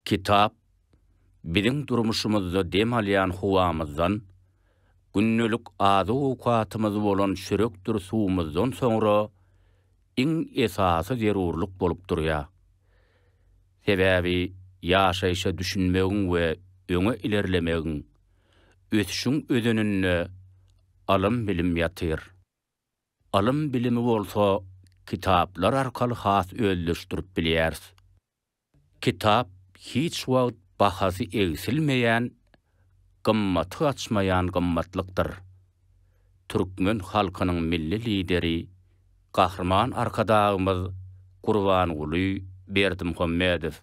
Kitap biziň durmuşymyzda dem alýan howamyzdan, gündelik azyk-owkatymyz bolan çörekdir suwumyzdan soňra iň esasy zerurlyk bolup durýar. Sebäbi ýaşaýşa düşünmegiň we öňe ilerlemegiň, ösüşiň özeninde ylym-bilim ýatyr. Ylym-bilimi bolsa kitaplar arkaly has özleşdirip bilýäris. Kitap hiç wagt bahasy egsilmeýän, gymmaty gaçmaýan gymmatlykdyr. Türkmen halkynyň Milli Lideri Gahryman Arkadagymyz Gurbanguly Berdimuhamedow.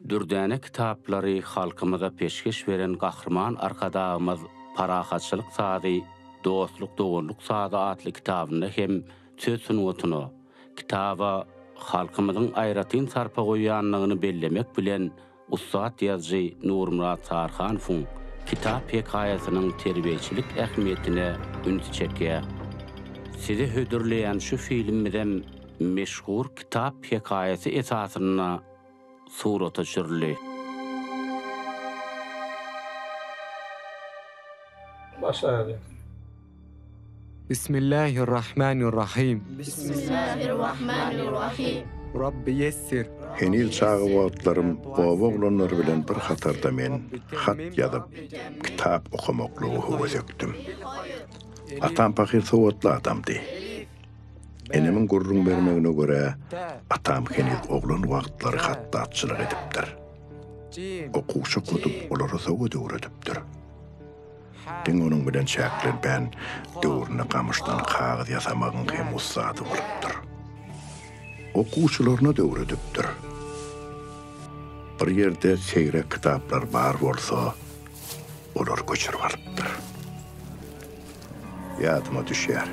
Dürdäne kitaplary halkymyza peşgeş beren Gahryman Arkadagymyz Parahatçylyk sazy, dostluk-doganlyk sazy atly kitabynda hem söz sungatyna, kitaba halkymyzyň aýratyn sarpa goýýandygyny bellemek bilen, ussat ýazyjy Nurmyrat Saryhanowyň Kitap hekaýasynyň terbiýeçilik ähmiýetine ünsi çekýär. Size hödürleýän şu filmimizem meşhur Kitap hekaýasy esasynda surata düşürildi. Başlaýaly. Bismillahirrahmanirrahim. Bismillahirrahmanirrahim. Rabbi ýessir. Heniz çaga wagtlarym oba oglanlary bilen bir hatarda men hat ýazyp, kitap okamaklyga höwesekdim. Atam pahyr sowatly adamdy. Enemiň gürrüň bermegine görä, atam heniz oglan wagtlary hatdatçylyk edipdir. Okuwçy okadyp, olara sowat öwredipdir. Diňe onuň bilen çäklenmän, döwründe gamyşdan kagyz ýasamagyň hem ussady bolupdyr. Okuwçylaryna-da öwredipdir. Bir ýerde seýrek kitaplar bar bolsa, olary göçürip alypdyr. Ýadyma düşýär.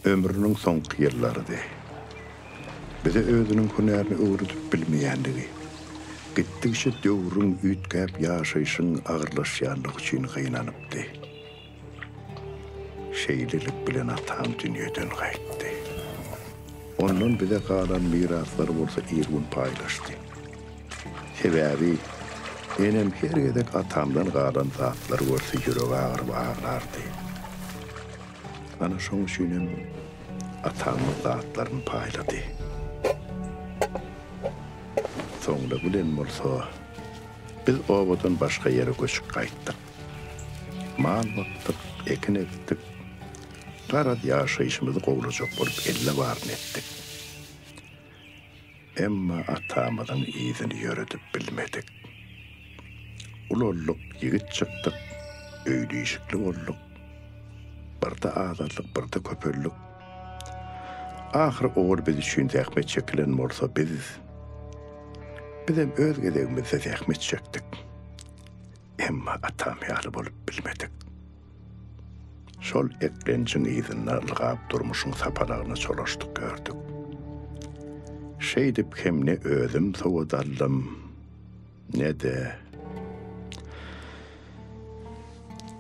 Ömrüniň soňky ýyllarydy. Bize özüniň hünärini öwredip bilmeýändigi, gitdikçe döwrüň üýtgäp ýaşaýşyň agyrlaşýanlygy üçin gynanypdy. Şeýlelik bilen atam dünýeden gaýtdy. Ondan bize galan miraslary bolsa il-gün paýlaşdy. Sebäbi enem her gezek atamdan galan zatlary görse ýüregi agyryp aglardy. Ana şoň üçinem atamyň zatlaryny paýlady. Soňra bilen bolsa biz obadan başga ýere göçüp gaýtdyk. Mal bakdyk, ekin ekdik. Garaz ýaşaýşymyzy gowlajak bolup elde baryny etdik. Emma atamyzyň yzyny ýöredip bilmedik. Ulaldyk, ýigit çykdyk, öýli-işikli bolduk. Birde azaldyk, birde köpeldik. Ahyry owal biz üçin zähmet çekilen bolsa biz, bizem öz gezegimizde zähmet çekdik. Emma atam ýaly bolup bilmedik. Şol eklenjiň yzynda ylgap durmuşyň sapalagyna çolaşdyk ýördük. Şeýdip hem ne özüm sowat aldym, ne-de.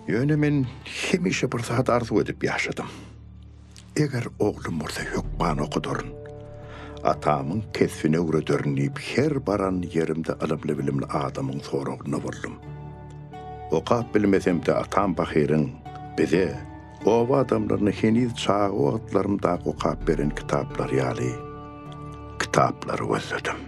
Ýöne men hemişe bir zat arzuw edip ýaşadym. Eger oglum bolsa hökman okadaryn. Atamyň kesbini öwrederin diýip her baran ýerimde ylymly-bilimli adamyň soragynda boldum. Okap bilmesem-de atam pahyryň bize, oba adamlaryna heniz çaga wagtlarymdaky okap beren kitaplary ýaly kitaplary gözledim.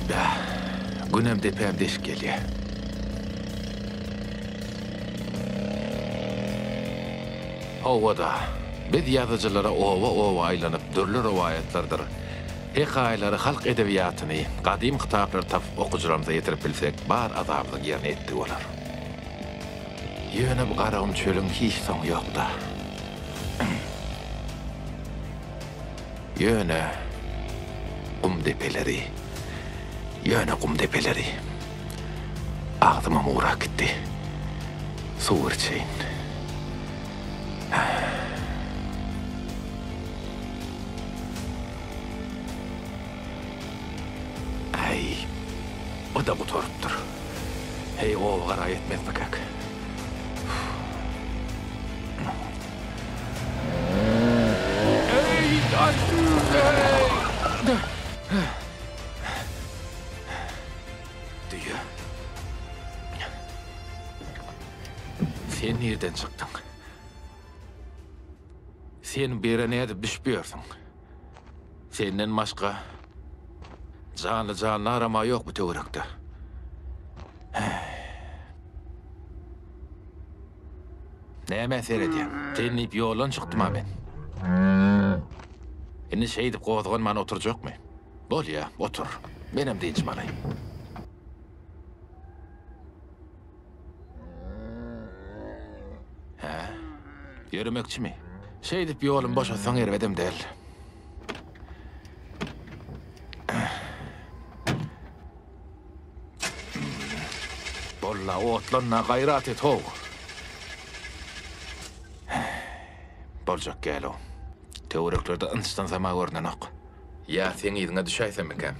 Bäh, günem depäm deşip gelýä. Hawa-da, biz ýazyjylara oba-oba aýlanyp dürli rowaýatlardyr hekaýalary, halk edebiýatyny, gadym kitaplary tapyp okyjylarymyza ýetirip bilsek, bar azabymyzyň ýerine ýetdigi bolar. Ýöne bu Garagum çölüň hiç soňy ýok-da. Ýöne gum depeleri, ýöne gum depeleri. Agzymam gurak gitdi. Suw bir içeýin. Äý, bu-da gutarypdyr. Heý, oba gara ýetmezmikäk? Düýe. Sen nirden çykdyň? Sen bu ýere nädip düşüp ýörsüň? Senden başga janly jandaram-a ýok bu töwerekde. Nämä seredýäň? Sen diýip ýoldan çykdym-a men. Indi şeýdip gozganman oturjakmy? Bolýa, otur. Menem dynjymy alaýyn. Hä? Ýöremekçimi? Şeýdip ýolumy boşatsaň erbedem däl. Bolla, otlan-da, gaýrat et-how! Boljak gel-ow. Töwereklerde ynçdan sama görnenok. Ýa seň yzyňa düşäýsemmikäm?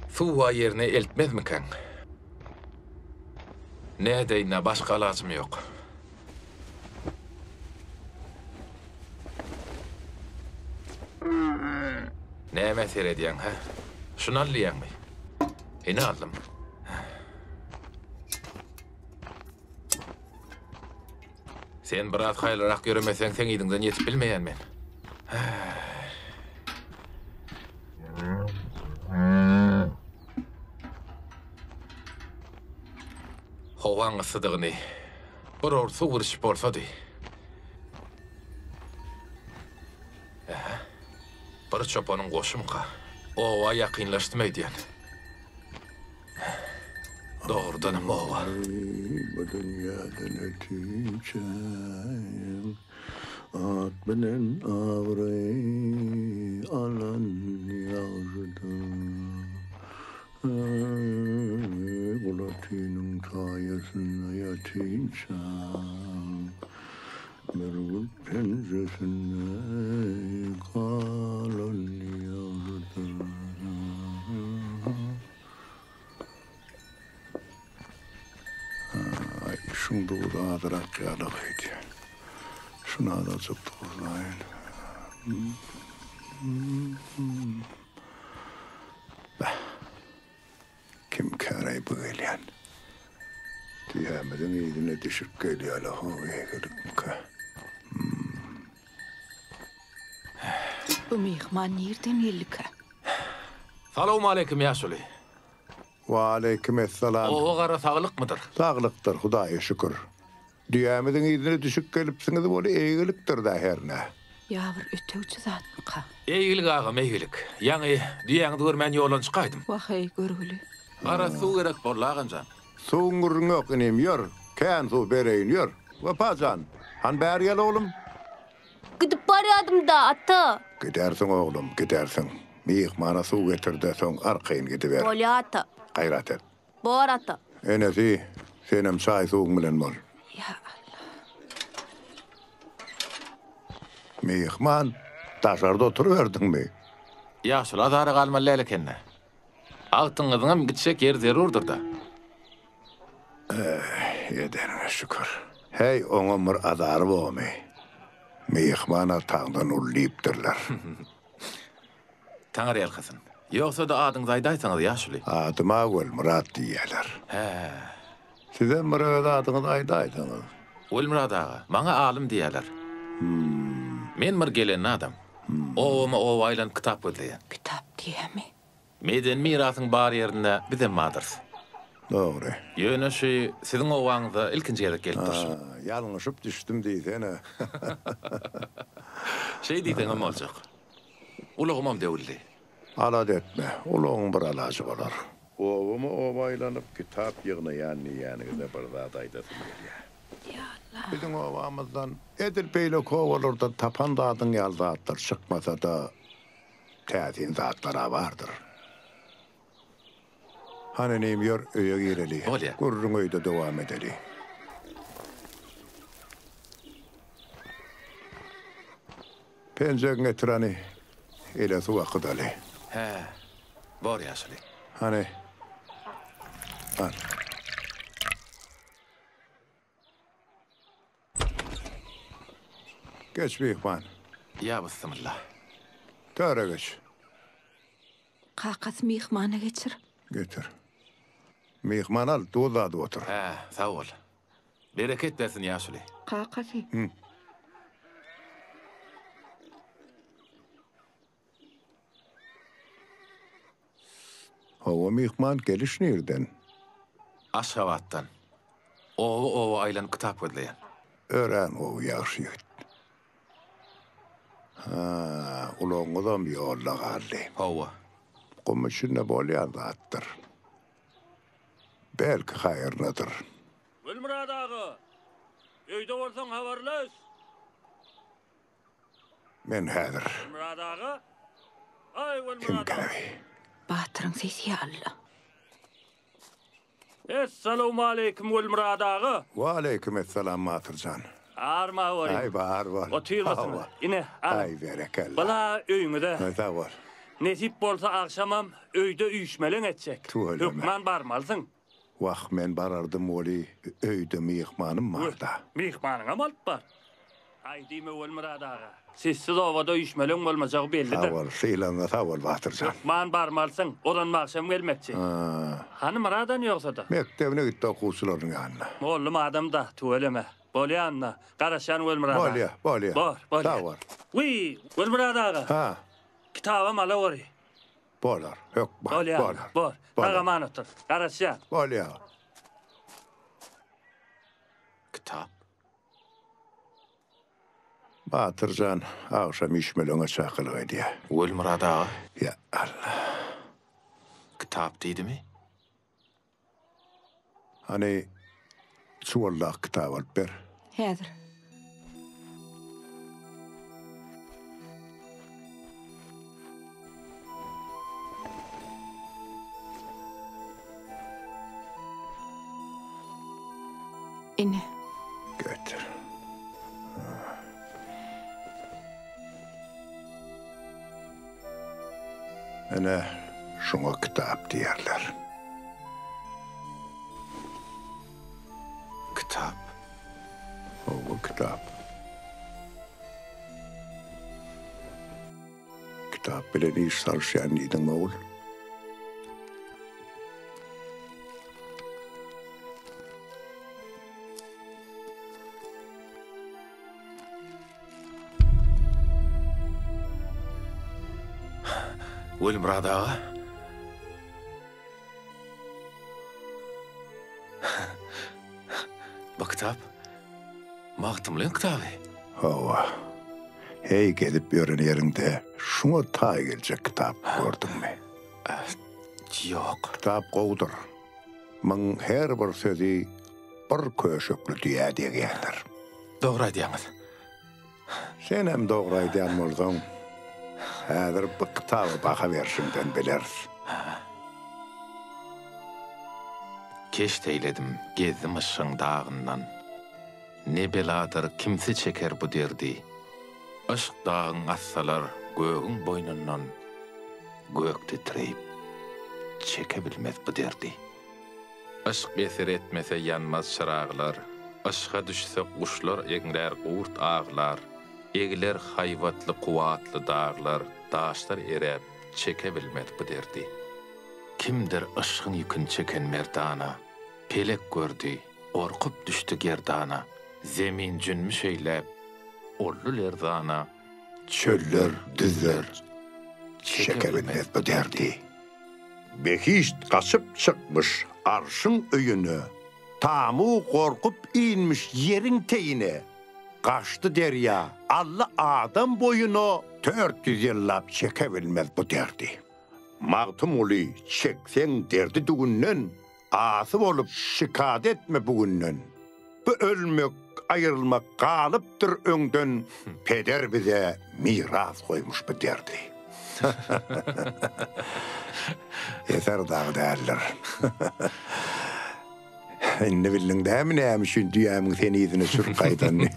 Suwa ýerine eltmezmikäň? Nädeýin-ä, başga alajym ýok. Nämä seredýäň, hä? Şuny al diýýäňmi? Ine aldym. Sen biraz haýalrak ýöremeseň, seň yzyňdan ýetip bilmeýän men. Howaň yssydygyny bir owurt suw bir içip bolsady. Ähä. Bir çopanyň goşumyka? Oba ýakynlaşdym öýdýän. Dogrudanam oba. Bu dünýäden ötünçäm, At bilen abraý alan ýagşydyr. Gulatynyň saýasynda ýatynçaň, Bürgüt penjesinde galan ýagşydyr. Aý, şuň duzy azyrak ýaly gaýdýar. Şuny azajyk duzlaýyn. Beh. Kimkäraý bu gelýän? Düýämiziň yzyna düşüp gelýär-le, how, eýgilikmikä? Bu myhman nirden geldikä? Salowmaleýkim, ýaşuly. Waleýkim essalam. Oba gara saglykmydyr? Saglykdyr, Hudaýa şükür. Düýämiziň yzyna düşüp gelipsiňiz weli eýgilikdir-dä hernä. Ýa bir ötegçi zatmyka? Eýgilik agam, eýgilik. Ýaňy düýäňizi görmän ýoldan çykaýdym. Wah-eý, görgüli. Gara suw gerek boldy agam jan. Suwuň gürrüňi ýok inim, ýör, kän suw bereýin, ýör. Wepa jan, han bäri gel oglum. Gidip barýadym-da, ata. Gidersiň oglum, gidersiň. Myhmana suw getir-de, soň arkaýyn gidiber. Bolýa, ata. Gaýrat et. Bor, ata. Enesi, senem çaý-suwuň bilen bol. Ýa Alla. Myhman, daşarda oturyberdiňmi? Ýaşuly azara galmaly däl eken-dä. Agtygyňyzyňam gitjek ýeri zerurdyr-da. Eh, edeniňe şükür. Häý, oňam bir azary bormy? Myhman ataňdan uly diýipdirler. Taňry ýalkasyn. Ýogsa-da adyňyzy aýdaýsaňyz, ýaşuly. Adyma Welmyrat diýýäler. Hä. Sizem bir öz adyňyzy aýdaýsaňyz. Welmyrat aga, maňa Alym diýýäler. Men bir gelenli adam. Obama-oba aýlanyp kitap gözleýän. Kitap diýýämi? Medeni mirasyň bar ýerinde bizem bardyrys. Dogry. Ýöne şu siziň obaňyza ilkinji gezek gelip durşum. Ha, ýalňyşyp düşdüm diýsene. Şeý diýseňem boljak. Ulagymam döwüldi. Alada etme, ulagyň bir alajy bolar. Obama-oba aýlanyp kitap ýygnaýan diýýäniňize bir zat aýdasym gelýär. Ýa Alla. Biziň obamyzdan edil beýleki obalardan tapan zadyň ýaly zatlar çykmasa-da, täsin zatlar-a bardyr. Hany inim, ýör, öýe gireli. Bolýa. Gürrüňi öýde dowam edeli. Penjegiňi getir hany, ele suw akydaly. Hä, bor ýaşuly. Hany, al. Geç myhman. Ýa bysymylla. Töre geç. Kakasy myhmana geçir. Getir. Myhman al, duz dadyp otur. Hä, sag bol. Bereket bersin ýaşuly. Kakasy. Hawa myhman geliş nirden? Aşgabatdan. Oba-oba aýlanyp kitap gözleýän. Örän gowy ýagşy ýigit. Ha, ulagyňyzam ýolda galdy. Hawa. Gum içinde bolýan zatdyr. Belki haýrynadyr. Gülmyrat aga, öýde bolsaň habarlaş. Men häzir. Gülmyrat aga? Aý, Gülmyrat Kimkä aga. bi? Batyryň sesi ýaly. Essalawmaleýkim Gülmyrat aga. Waleýkim essalam Batyr jan. Arma boryň. Aý bar bol. Otyrmasyň. Ine, al. Aý berekella. Bala öýüňize. Aý sag bol. Nesip bolsa agşamam öýde üýşmeleň etjek. Tüweleme. Hökman barmalysyň. Wah, men barardym weli, öýde myhmanym bar-da. Myhmanyňam alyp bar. Aý diýme Welmyrat aga. Sizsiz obada üýşmeleň bolmajagy bellidir. Sag bol, sylagyňa sag bol, Batyr jan. Hökman barmalysyň, ozan bagşam gelmekçi. Hany Myradan ýogsa-da? Mekdebine gitdi okuwçylarynyň ýanyna. Mollum adam-da, tüweleme. Bolýa onda, garaşýan Welmyrat aga. Bolýa, bolýa. Bor, bolýa. Sag bol. Wiý, Welmyrat aga. Ha. Kitabam alaweri. Bolar, hökman, Bolýa, bolar. bor. Bolar. Sag-aman otur. Garaşýan. Bolýa. Kitap. Batyr jan agşam üýşmeleňe çakylyk edýär. Welmyrat aga. Ýa Alla. Kitap diýdimi? Hany, çuwaldaky kitaby alyp ber. Häzir. Ine. Getir. Ine, şuňa kitap diýerler. Kitap. Hawa, kitap. Kitap bilen iş salyşýan diýdiň, ogul. Welmyrat aga. Bu kitap Magtymlyň kitaby. Hawa. Heý, gezip ýören ýeriňde şuňa taý geljek kitap gördüňmi? Ýok. Kitap gowudyr. Myň her bir sözi bir köşekli düýä degýändir. Dogry aýdýaňyz. Senem dogry aýdýan bolsaň, häzir bu kitaba baha berşiňden bileris. Keşt eýledim, gezdim yşgyň dagyndan. Ne beladyr, kimse çeker bu derdi. Yşk dagyň atsalar gögüň boýnundan, Gök titreýip, çeke bilmez bu derdi. Yşk eser etmese ýanmaz çyraglar, Yşga düşse guşlar eňrär, gurt aglar, Egiler haýbatly, kuwwatly daglar, Daşlar eräp, çeke bilmez bu derdi. Kimdir yşgyň ýükün çeken merdana, Pelek gördi, gorkup düşdi gerdana, Zemin jünbüş eýläp, oldy lerzana, Çöller, düzler çeke bilmez bu derdi. Behişt gaçyp çykmyş Arşyň öýüne, Tamu gorkup inmiş ýeriň teýine. Gaçdy derýa, aldy adam boýuna, 400 ýyllap çeke bilmez bu derdi. Magtymguly, çekseň derdi dügünden, Asy bolup şikat etme bu günden. Bu ölmek, aýrylmak galypdyr öňden, Peder bize miras goýmuş bu derdi. Eser dagy däldir. Indi bildiň dämi näme üçin düýämiň seni yzyna sürüp gaýdanyny?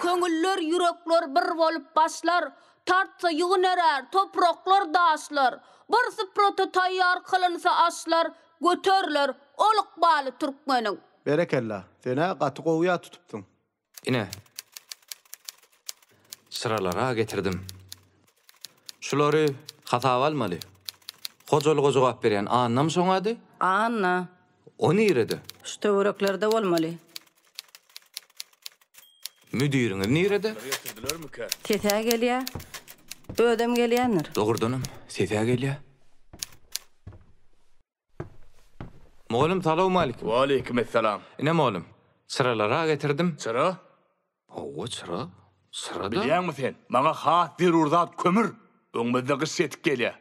Köňüller, ýürekler bir bolup başlar, Tartsa ýygyn erär, topraklar, daşlar. Bir suprata taýýar kylynsa aşlar, Göteriler ol ykbaly türkmeniň. Berekella, sen-ä gaty gowy ýat tutupsyň. Ine, çyralara getirdim. Şulary hasaba almaly. Hojalyga jogap berýän Annamy şoň ady? Anna. O nirede? Şu töwereklerde bolmaly. Müdiriňiz nirede? Sesä gelýä. Özem gelýändir. Dogrudanam, sesä gelýä. Mugallym salowmalikim. Waleýkimessalam. Ine mugallym, çyralara getirdim. Çyra? Hawa, çyra. Çyra-da. Bilýäňmi sen, maňa has zerur zat kömür. Öňümizde gyş ýetip gelýär.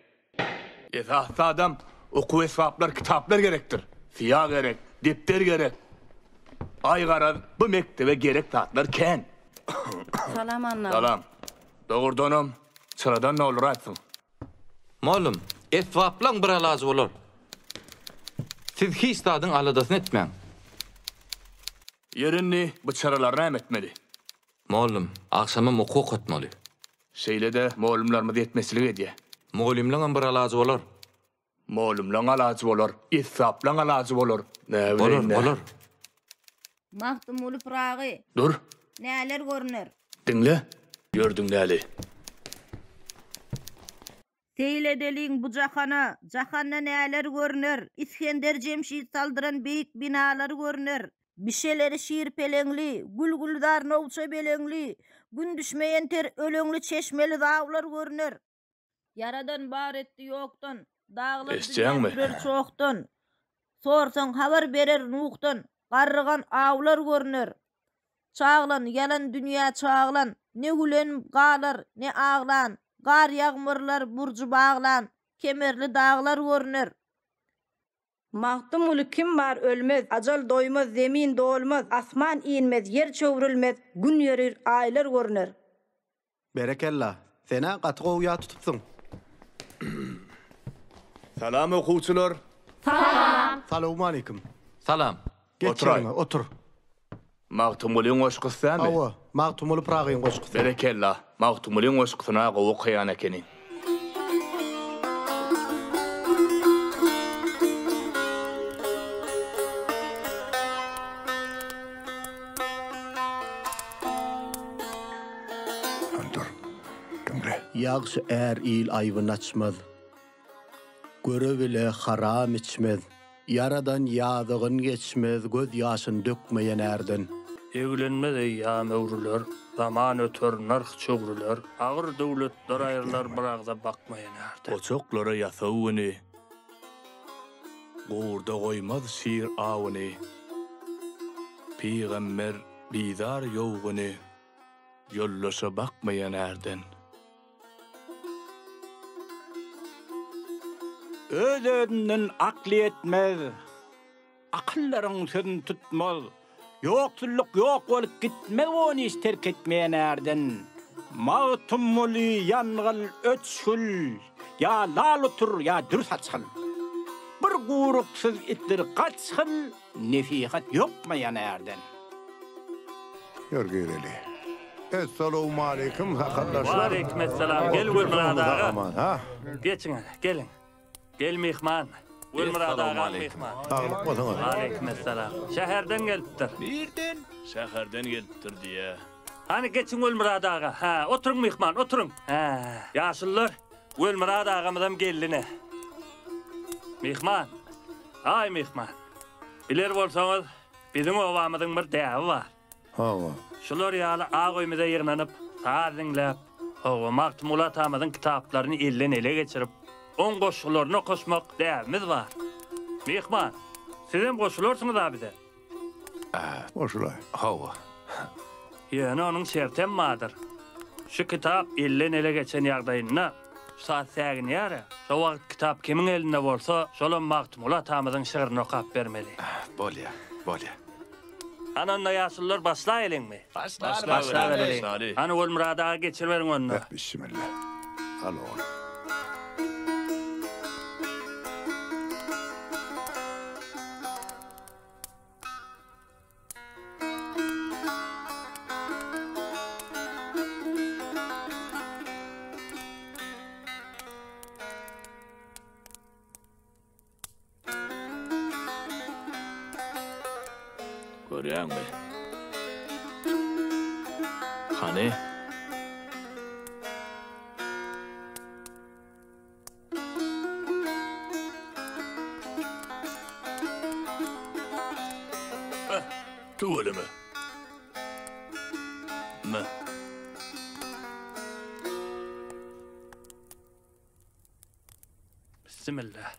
Esasy zadam okuw esbaplar, kitaplar gerekdir. Syýa gerek, depder gerek. Aý garaz, bu mekdebe gerek zatlar kän. Salam Anna. Salam. Dogrudanam, çyradan dolduraýypsyň. Mollum, esbaplaň bir alajy bolar. Siz hiç zadyň aladasyny etmäň. Ýeri indi bu çyralary näme etmeli? Mollum, agşamam okuw okatmaly. Şeýle-de mollumlarymyz ýetmezçilik edýär. Mugallymlaňam bir alajy bolar. Mollumlaň alajy bolar, essaplaň alajy bolar. Bolar, Näbileýin-dä. bolar. Magtymguly Pyragy. Dur. Näler görüner? Diňle. Ýör diňläli. Seýil edeliň bu jahana, Jahanda näler görüner? Isgender Jemşit saldyran beýik binalar görüner. Bişeleri şir-peleňli, gül-gülzar nowça beleňli, Gün düşmeýen ter öleňli çeşmeli zawlar görüner. Ýaradan bar etdi ýokdan, Daglar dünýä Eşitýäňmi? sürer çohdan. Sorsaň habar berer Nuhdan, Garrygan awlar görüner. Çaglan, ýalan dünýä çaglan, Ne gülen galar, ne aglan, Gar-ýagmyrlar burjy baglan, Kemerli daglar görüner. Magtymguly kim bar ölmez, Ajal doýmaz, zemin dolmaz, Asman inmez, ýer çöwrülmez, Gün ýörir, aýlar görüner. Berekella, sen-ä gaty gowy ýat tutupsyň. Salam okuwçylar. Salam. Salowmaleýkim. Salam. Geç Oturaý. ýeriňe, otur. Magtymgulyň goşgusy dämi? Hawa, Magtymguly Pyragyň goşgusy. Berekella, Magtymgulyň goşgusyna gowy okaýan ekeniň. Dur, diňle. Ýagşy är il aýbyn açmaz. Göre-bile haram içmez. Ýaradan ýazygyn geçmez göz ýaşyn dökmeýen ärden. Eglenmez eýýam öwrüler, Zaman öter, nyrh çöwrüler, Agyr döwletler aýrylar bir agza bakmaýan ärden. Goçaklara ýasaw güni, Gurda goýmaz şir awuny, Pygamber bizar ýow güni, Ýoldaşa bakmaýan ärden. Öz-özünden akly ýetmez, Akyldaryň sözün tutmaz. Ýoksullyk ýok bolup gitmez On iş terk etmeýän ärden. Magtymguly ýangyl öçgül, Ýa lal otur, ýa dür saçgyl. Bir guruksyz itdir gaçgyl, Nesihat ýokmaýan ärden. Ýör gireli. Essalawmaleýkim sakaldaşlar. Waleýkimessalam. Gel Gülmyrat aga. Geçiň hany, geliň. Gel myhman. Gülmyrat aga myhman. Saglyk bolsun. Waleýkimessalam. Şäherden gelipdir. Nirden? Şäherden gelipdir diýýä. Hany geçiň Gülmyrat aga. Hä, oturyň myhman, oturyň. Hä, ýaşulular, Gülmyrat agamyzam geldi ine. Myhman. Aý myhman. Biler bolsaňyz, biziň obamyzyň bir däbi bar. Hawa. Şular ýaly ak öýümize ýygnanyp, saz diňläp, hawa, Magtymguly atamyzyň kitaplaryny elden-ele geçirip, oň goşgularyny okaşmak däbimiz bar. Myhman, sizem goşularsyňyz-a bize? Goşulaý. Hawa. Ýöne onuň şertem bardyr. Şu kitap elden-ele geçen ýagdaýynda, şu saat säginýär-ä, şo wagt kitap kimiň elinde bolsa, şolam Magtymguly atamyzyň şygryny okap bermeli. Bolýa, bolýa. Hany onda ýaşulular başlaýalyňmy? Başlabereliň. Hany Welmyrat aga geçiriberiň onda. Beh, bissimilla. Al ogul. Görýäňmi? Hany? Tüweleme. Me. Bismillah.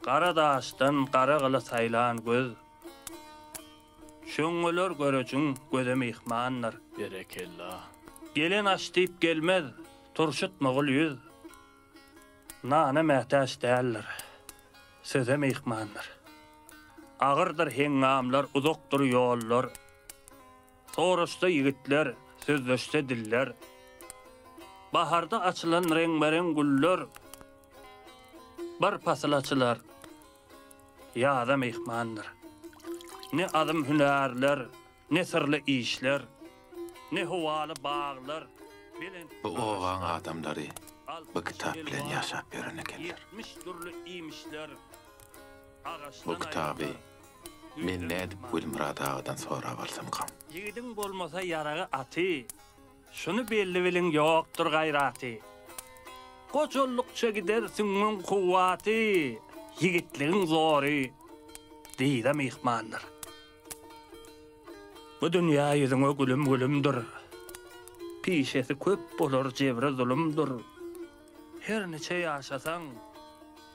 Gara daşdan gara gyly saýlan göz, Çöňňeler görejiň göze myhmandyr. Berekella. Gelen aş diýip gelmez, turşutmagyl ýüz. Nana mätäç däldir, söze myhmandyr. Agyrdyr heňňamlar, uzakdyr ýollar. Soraşsa ýigitler, sözleşse diller. Baharda açylan reňbe-reň güller Bir pasyl açylar, ýaza myhmandyr. Ne azym hünärler, ne syrly işler, Ne howaly baglar, belent Bu obaň adamlary bu 60 kitap bilen elwan, ýaşap ýören ekenler. 70 dürli iýmişler, Bu Agaçdan kitaby aýaklar, Men güýzde nädip myhmandyr. Welmyrat agadan sorap alsamkam? Ýigidiň bolmasa ýaragy aty, Şuny belli biliň ýokdur gaýraty. Gojallykça gider süňňüň kuwwaty, Ýigitligiň zory dyza myhmandyr. Bu dünýä ýüzüňe gülüm-gülümdir, Pişesi köp bolar jebri zulumdyr. Her niçe ýaşasaň,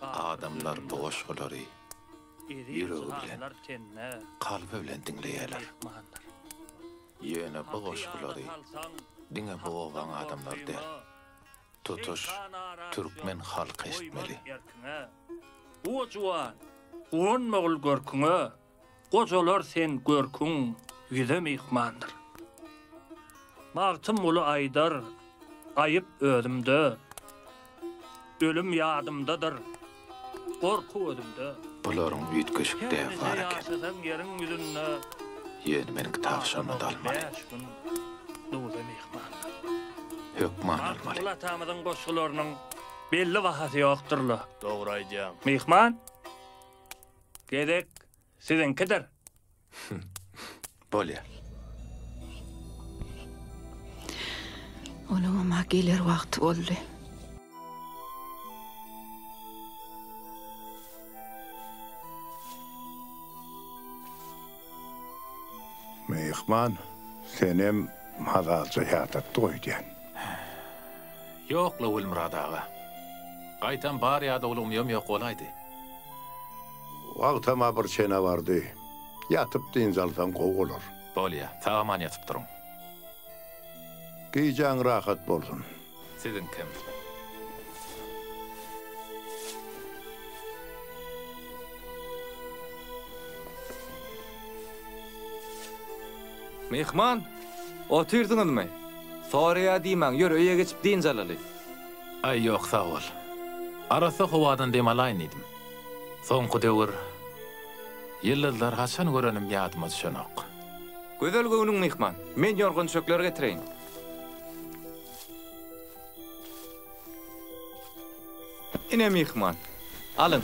ahyr Adamlar bu ölümdir. goşgulary Eziz ýüregi bilen, janlar tende kalby bilen diňleýärler. myhmandyr. Ýöne bu Haky ýada goşgulary salsaň, diňe bu Hakdan obaň adamlary däl, gorkyňa, tutuş Şeýtan ara türkmen düşer, halky goýmaz eşitmeli. erkiňe. Guwa juwan, guwanmagyl görküňe, Gojalar sen görküň ýüze myhmandyr. Magtymguly aýdar, Aýyp özümde, Ölüm ýadymdadyr, gorky gözümde. Bularyň üýtgeşik Her däbi nije bar eken. ýaşasaň ýeriň ýüzünde, Ýöne men kitaby Adam şonda-da ogly almaly. bäş gün duza myhmandyr. Hökman almaly. Magtymguly atamyzyň goşgularynyň belli bahasy ýokdur-la. Dogry aýdýaň. Myhman, gezek siziňkidir. Bolýa. Olaňam-a geler wagty boldy. Myhman, senem mazalyja ýadatdyk öýdýän. Ýok-la, Welmyrat aga. Gaýtam bar ýadawlygymyam ýok bolaýdy. Wagtam-a bir çene bardy. Ýatyp dynç alsaň gowy bolar. Bolýa, sag-aman ýatyp duruň. Gijäň rahat bolsun. Siziňkem. Myhman, otyrsyňyzmy? Soraýa diýmäň, ýör öýe geçip dynç alaly. Aý ýok sag bol. Arassa howadan dem alaýyn diýdim. Soňky döwür ýyldyzlary haçan görenim ýadyma düşenok. Gözel göwnüň myhman. Men ýorgan-düşekleri getireýin. Ine myhman. Alyň.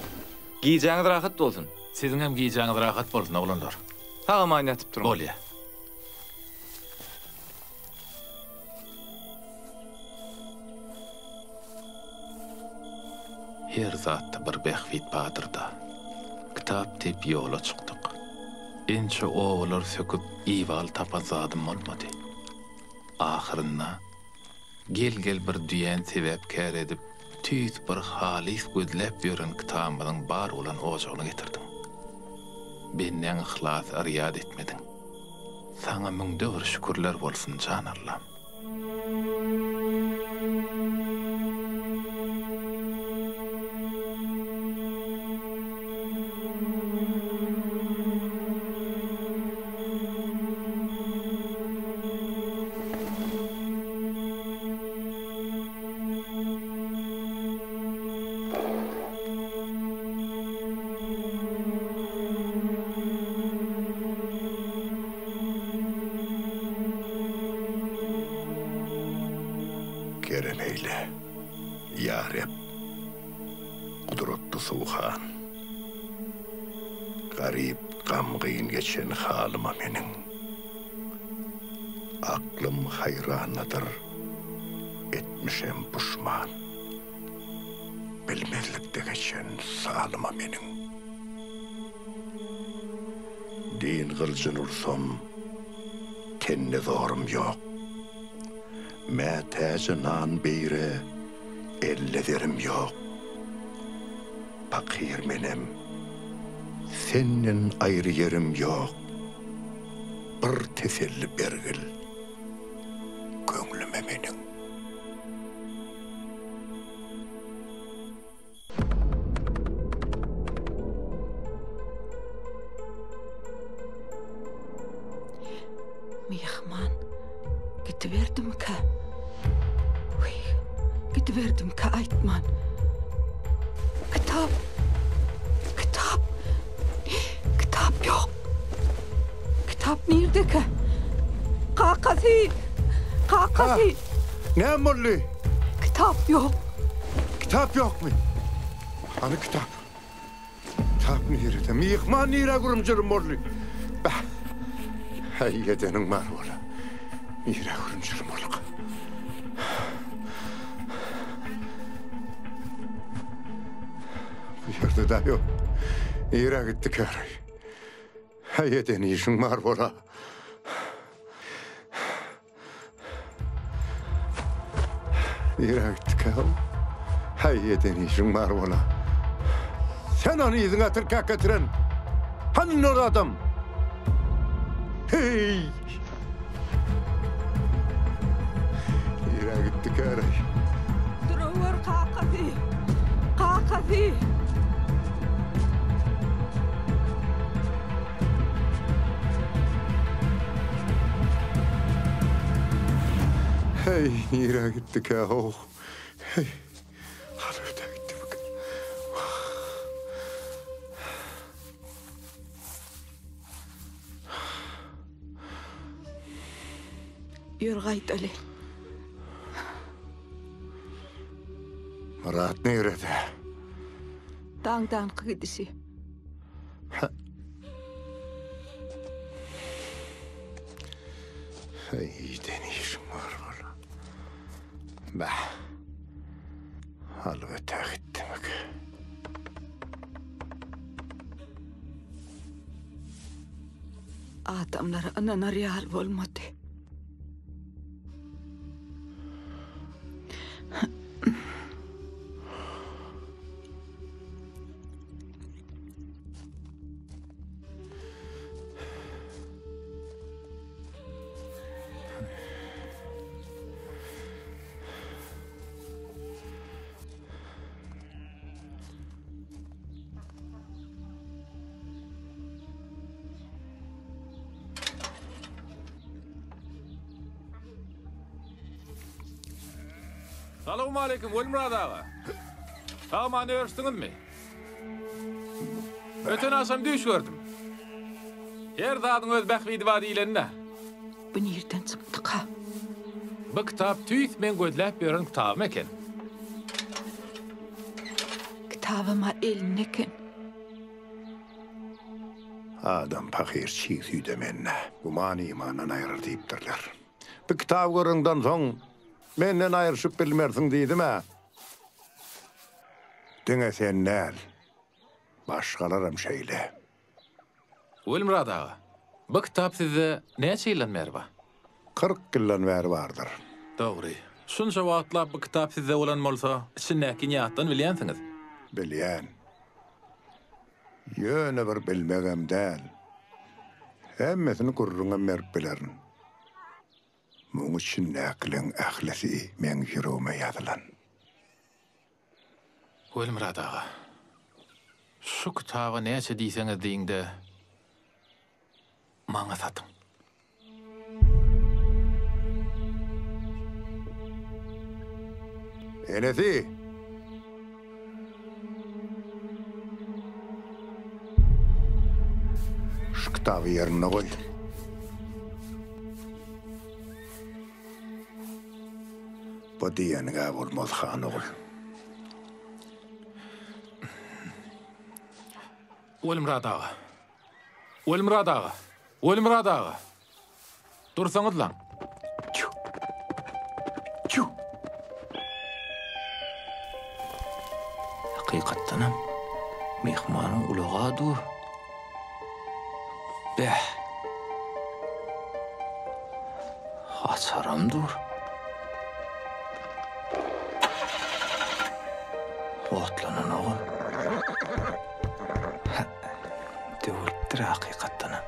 Gijäňiz rahat bolsun. Siziňem gijäňiz rahat bolsun oglanlar. Sag-aman ýatyp duruň. Bolýa. Her zatda bir bähbit bardyr-da. Kitap diýip ýola çykdyk. Ençe obalary söküp ibaly tapan zadym bolmady. Ahyrynda, gel-gel bir düýäni sebäpkär edip, tüýs bir halys gözläp ýören kitabymyzyň bar bolan ojagyny getirdiň. Bendäň yhlasy yrýat etmediň. Saňa müňde bir şükürler bolsun, jan Allam! Kerem eýle, ýa Reb, gudratly Suhan. Garyp, gamgyn geçen halyma meniň. Aklym haýrandadyr, etmişem puşman. Bilmezlikde geçen salyma meniň. Din gylyjyn ursam, tende zorum ýok. Mätäje nan beýre elde zerim ýok. Pakyr menem, senden aýry ýerim ýok. Bir teselli bergil köňlüme meniň. Myhman gidiberdimikä? Wiý, gidiberdimikä aýtman. Kitap! Kitap! Kitap ýok! Kitap nirdekä? Kakasy! Kakasy! Näme boldy? Kitap ýok. Kitap ýokmy? Hany kitap? Kitap nirede? Myhman nirä gürüm-jürüm boldy? Bäh! Häý, edeniň bar bola. Nirä gürüm-jürüm bolduka? Bu ýerde-dä ýok. Nirä gitdikäraý? Häý, eden işiň bar bola. Nirä gitdikä ol? Häý, eden işiň bar bola. Sen ony yzyňa tirkäk getiren. Hany ol adam? Heý! Nirä gitdikä-reý? Durawur, kakasy! Kakasy! Heý, nirä gitdikä-ow? Heý, hal öte gitdimikä? Wah! Ýör gaýdaly. Myrat nirede? Daňdanky gidişi. Heý, işiň bar bola. Bah. Alyp ötä gitdimik. Adamlara ynanar ýaly bolmady. Salowmaleýkim, Welmyrat aga. Sag-aman örüşdiňizmi? Öten agşam düýş gördüm. Her zadyň öz bähbidi bar diýleni-dä. Bu nirden çykdyka? Bu kitap tüýs meň gözläp ýören kitabym eken. Kitabam-a elinde eken. Adam pahyr çig süýde mende, güman imandan aýyrar diýipdirler. Bu kitaby göreňden soň, menden aýryşyp bilmersiň diýdim-ä. Diňe sen däl. Başgalaram şeýle. Welmyrat aga, bu kitap sizde näçe ýyldan bäri bar? 40 ýyldan bäri bardyr. Dogry. Şunça wagtlap bu kitap sizde bolan bolsa, içindäkini ýatdan bilýänsiňiz. Bilýän. Ýöne bir bilmegem däl. Hemmesini gürrüňem berip bilerin. Muň içindäkileň ählisi meň ýüregime ýazylan. Welmyrat aga, şu kitaba näçe diýseňiz diýiň-de, maňa satyň. Enesi! Şu kitaby ýerinde goý. Bu diýeniň-ä bolmaz, han ogul. Welmyrat aga! Welmyrat aga! Welmyrat aga! Dursaňyzlaň! Çüw! Çüw! Hakykatdanam, myhmanyň ulagy-a dur. Beh! Haçaram dur. Otlananogam. Hä, döwülipdir hakykatdanam.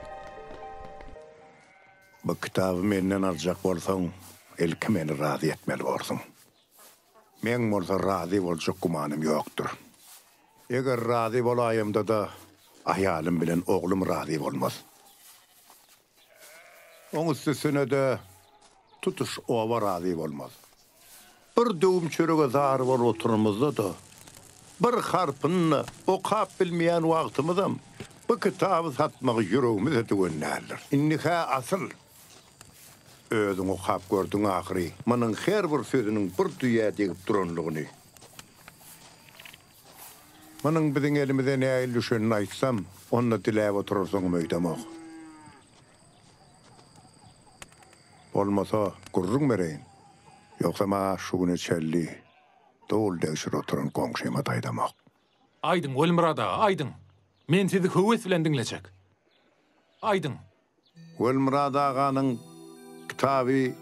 Bu kitaby menden aljak bolsaň, ilki meni razy etmeli borsuň. Meň bolsa razy boljak gümanym ýokdur. Eger razy bolaýamda-da, aýalym bilen oglum razy bolmaz. Oň üstesine-de, tutuş oba razy bolmaz. Bir döwüm çörege zar bolup oturanymyzda-da, bir harpyny-da okap bilmeýän wagtymyzam bu kitaby satmagy ýüregimize düwen däldir. Indi-hä asyl, özüň okap gördüň ahyry, munuň her bir sözüniň bir düýä degip duranlygyny. Munuň biziň elimize nähili düşenini aýtsam, onda diläp oturarsyňam öýdemok. Bolmasa, gürrüň bereýin. Ýogsam-a şu güne çenli doly degşir oturan goňşyma-da aýdamok. Aýdyň, Welmyrat aga, aýdyň! Men sizi höwes bilen diňlejek. Aýdyň! Welmyrat aganyň kitaby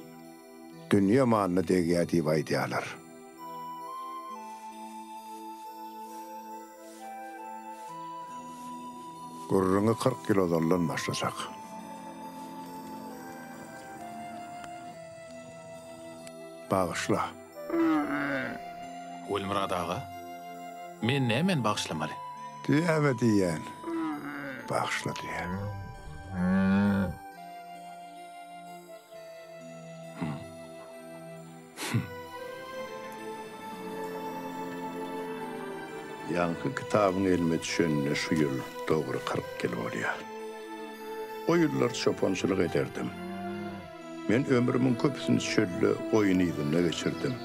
dünýe malyna degýär diýip aýdýarlar. Gürrüňi 40 ýyl ozaldan başlajak. Bagyşla. Welmyrat aga, men nämeni bagyşlamaly? Düýäme diýýän. Bagyşla düýe. Ýaňky kitabyň elime düşenine şu ýyl dogry 40 ýyl bolýar. O ýyllar çopançylyk ederdim. Men ömrümiň köpüsini çölde goýun yzynda geçirdim.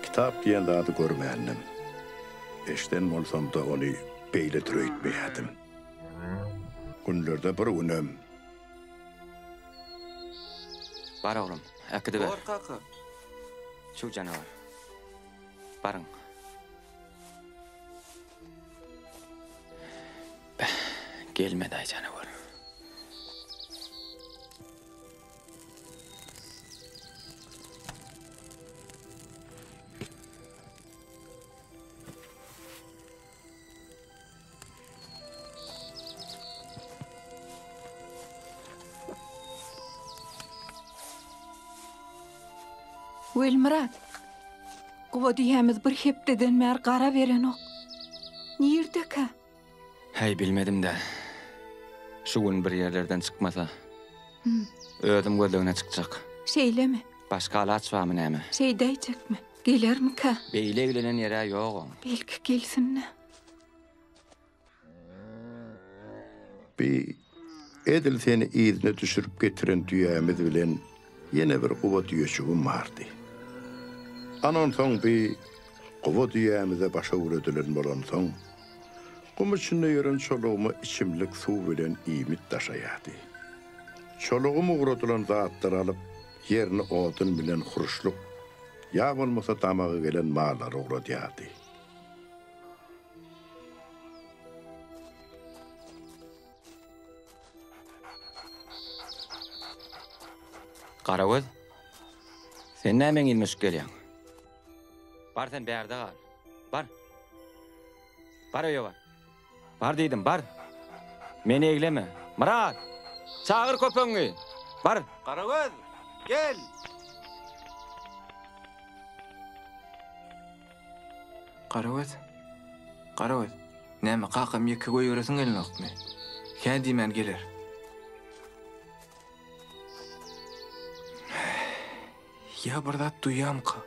Kitap diýen zady görmändim. Eşiden bolsam-da ony beýledir öýtmeýärdim. Günlerde bir günem. Bar oglum, äkidiber. Bor kaka. Şu janawar. Baryň. Beh, gelmedi-aý janawar. Welmyrat, guba düýämiz bir hepdeden bäri gara berenok. Nirdekä? Häý, bilmedim-dä. Şu gün bir ýerlerden çykmasa, özüm gözlegine çykjak. Şeýlemi? Başga alaç barmy näme? Şeýdäýjekmi? Gelermikä? Beýle eglenen ýer-ä ýok oň. Belki gelsin-dä. Bi edil seni yzyna düşürip getiren düýämiz bilen ýene bir guba düýeçigim bardy. Ana onsoň bi guba düýämize baş öwredilen bolansoň, gum içinde ýören çolugyma içimlik suw bilen iýmit daşaýardy. Çolugym ugradylan zatlary alyp, ýerine odun bilen huruşlyk, ýa bolmasa damagy gelen mallary ugradýardy. Garagöz, sen näme meň yzyma düşüp gelýäň? Bar sen bärde gal. Bar. Bar öýe bar. Bar diýdim, bar. Meni egleme. Myrat! Çagyr köpegiňi. Bar. Garagöz, gel! Garagöz, Garagöz, näme kakamy ýeke goýberesiň gelenokmy? Hä diýmän geler. Ýa bir zat duýýamyka?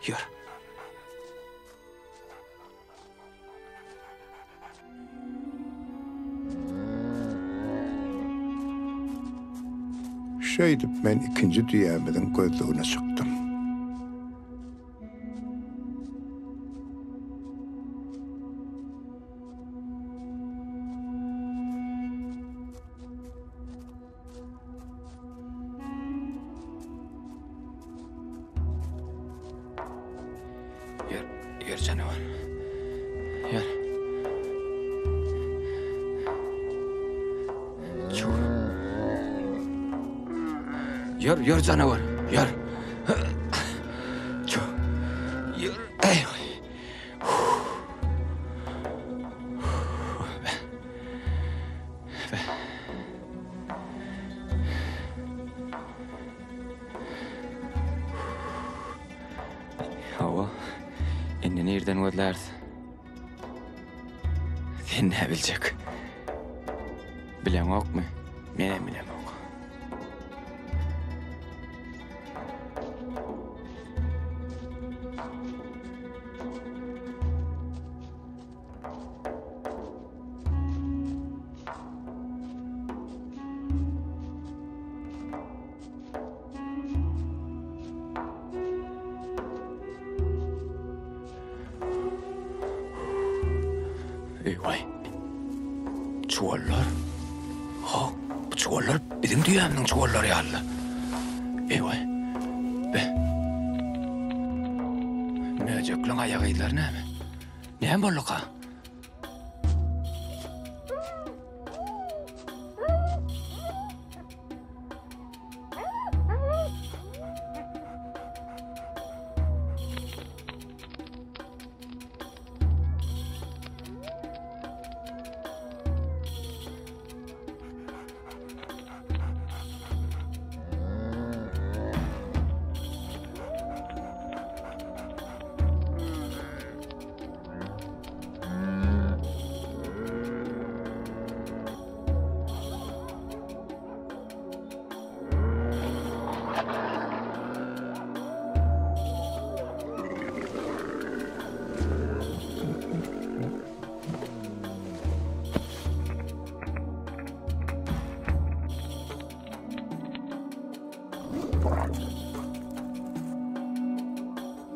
Ýör. Şeýdip men ikinji düýämiziň gözlegine çykdym. Ýör, ýör janawar. Ýör. Çur. Ýör, ýör janawar. Ýör. Çur. Ýör. Ey. Hawa, indi nirden gözläris? Sen nä biljek? Bileňokmy? Menem bilemok. Eý-waý. Çuwallar. Ho, bu çuwallar biziň düýämiziň çuwallary ýaly. Eý-waý. Be. Möjekliň aýak yzlary näme? Näme bolduka?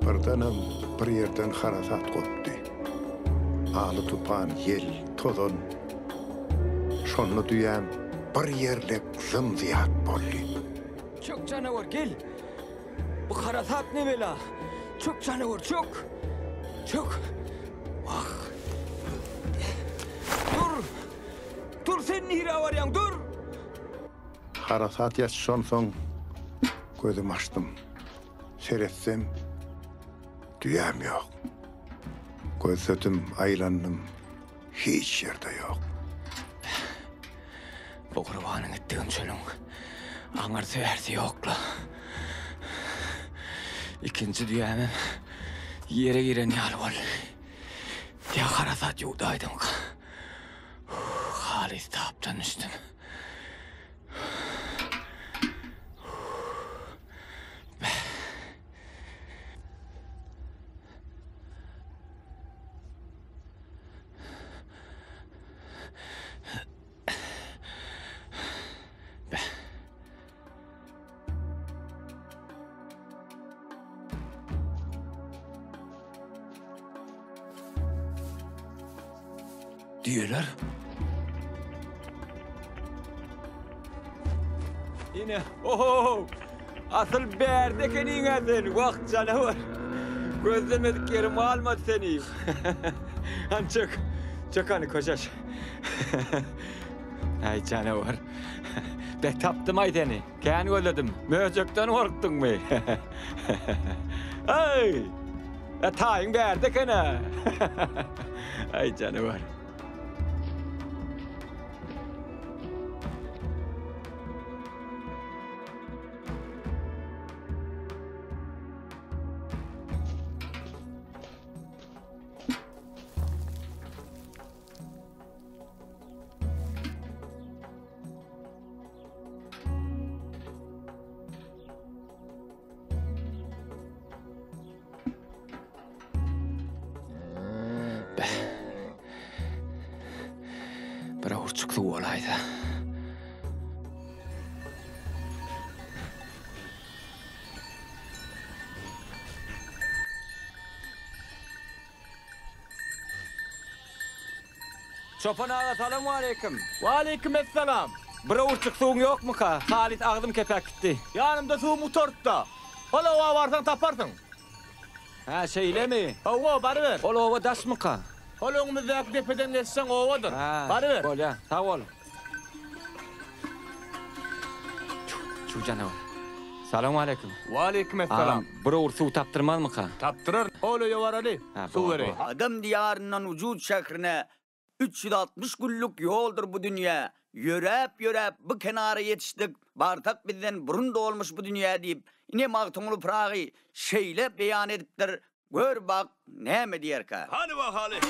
Birdenem bir ýerden harasat gopdy. Aly-tupan, ýel, tozan. Şonda düýäm bir ýerlek zym-zyýat boldy. Çök janawar, gel! Bu harasat ne bela? Çök janawar, çök! Çök! Wah! Dur! Dur, sen nirä barýaň, dur! Harasat ýatyşansoň gözümi açdym. Seretsem, düýäm ýok. Gözledim, aýlandym, hiç ýerde ýok. Bu gurbanyň etdigim çölüň aňyrsy-bärsi ýok-la. Ikinji düýämem ýere giren ýaly boldy. Ýa harasat ýuwdaýdymyka? Halys tapdan düşdüm. Düýeler. Ine, oho! Asyl bärde ekeniň-ä sen, wah, janawar! Gözlemedik ýerim galmady seni. Hany çök. Çök hany köşeş. Aý janawar. Be tapdym-aý seni. Kän gözledim. Möjekden gorkduňmy? Aý! E taýyň bärde eken-ä. Aý janawar. Beh. Bir owurçyk suw bolaýsa. Çopan aga salowmaleýkim. Waleýkim essalam. Bir owurçyk suwuň ýokmuka? Halys agzym kepäp gitdi. Ýanymda suwum gutartda. Hol oba barsaň taparsyň. Hä, şeýlemi? Hawa, baryber. Ol oba daşmyka? Hol öňümizdäki depeden geçseň obadyr. Hä, Baryber. bolýa. Sag bol. Çüw janawar. Salowmaleýkim. Waleýkim essalam. Agam, bir owurt suw tapdyrmazmyka? Tapdyrar. Hol öýe baraly, Hä, suw bor, bereýin. bor. Adam diýaryndan Ujud şährine 360 günlük ýoldur bu dünýä, Ýöräp-ýöräp bu kenara ýetişdik, Barsak bizden burun dolmuş bu dünýä diýip, ine Magtymguly Pyragy şeýle beýan edipdir, Gör bak näme diýerkä? Hany bakaly.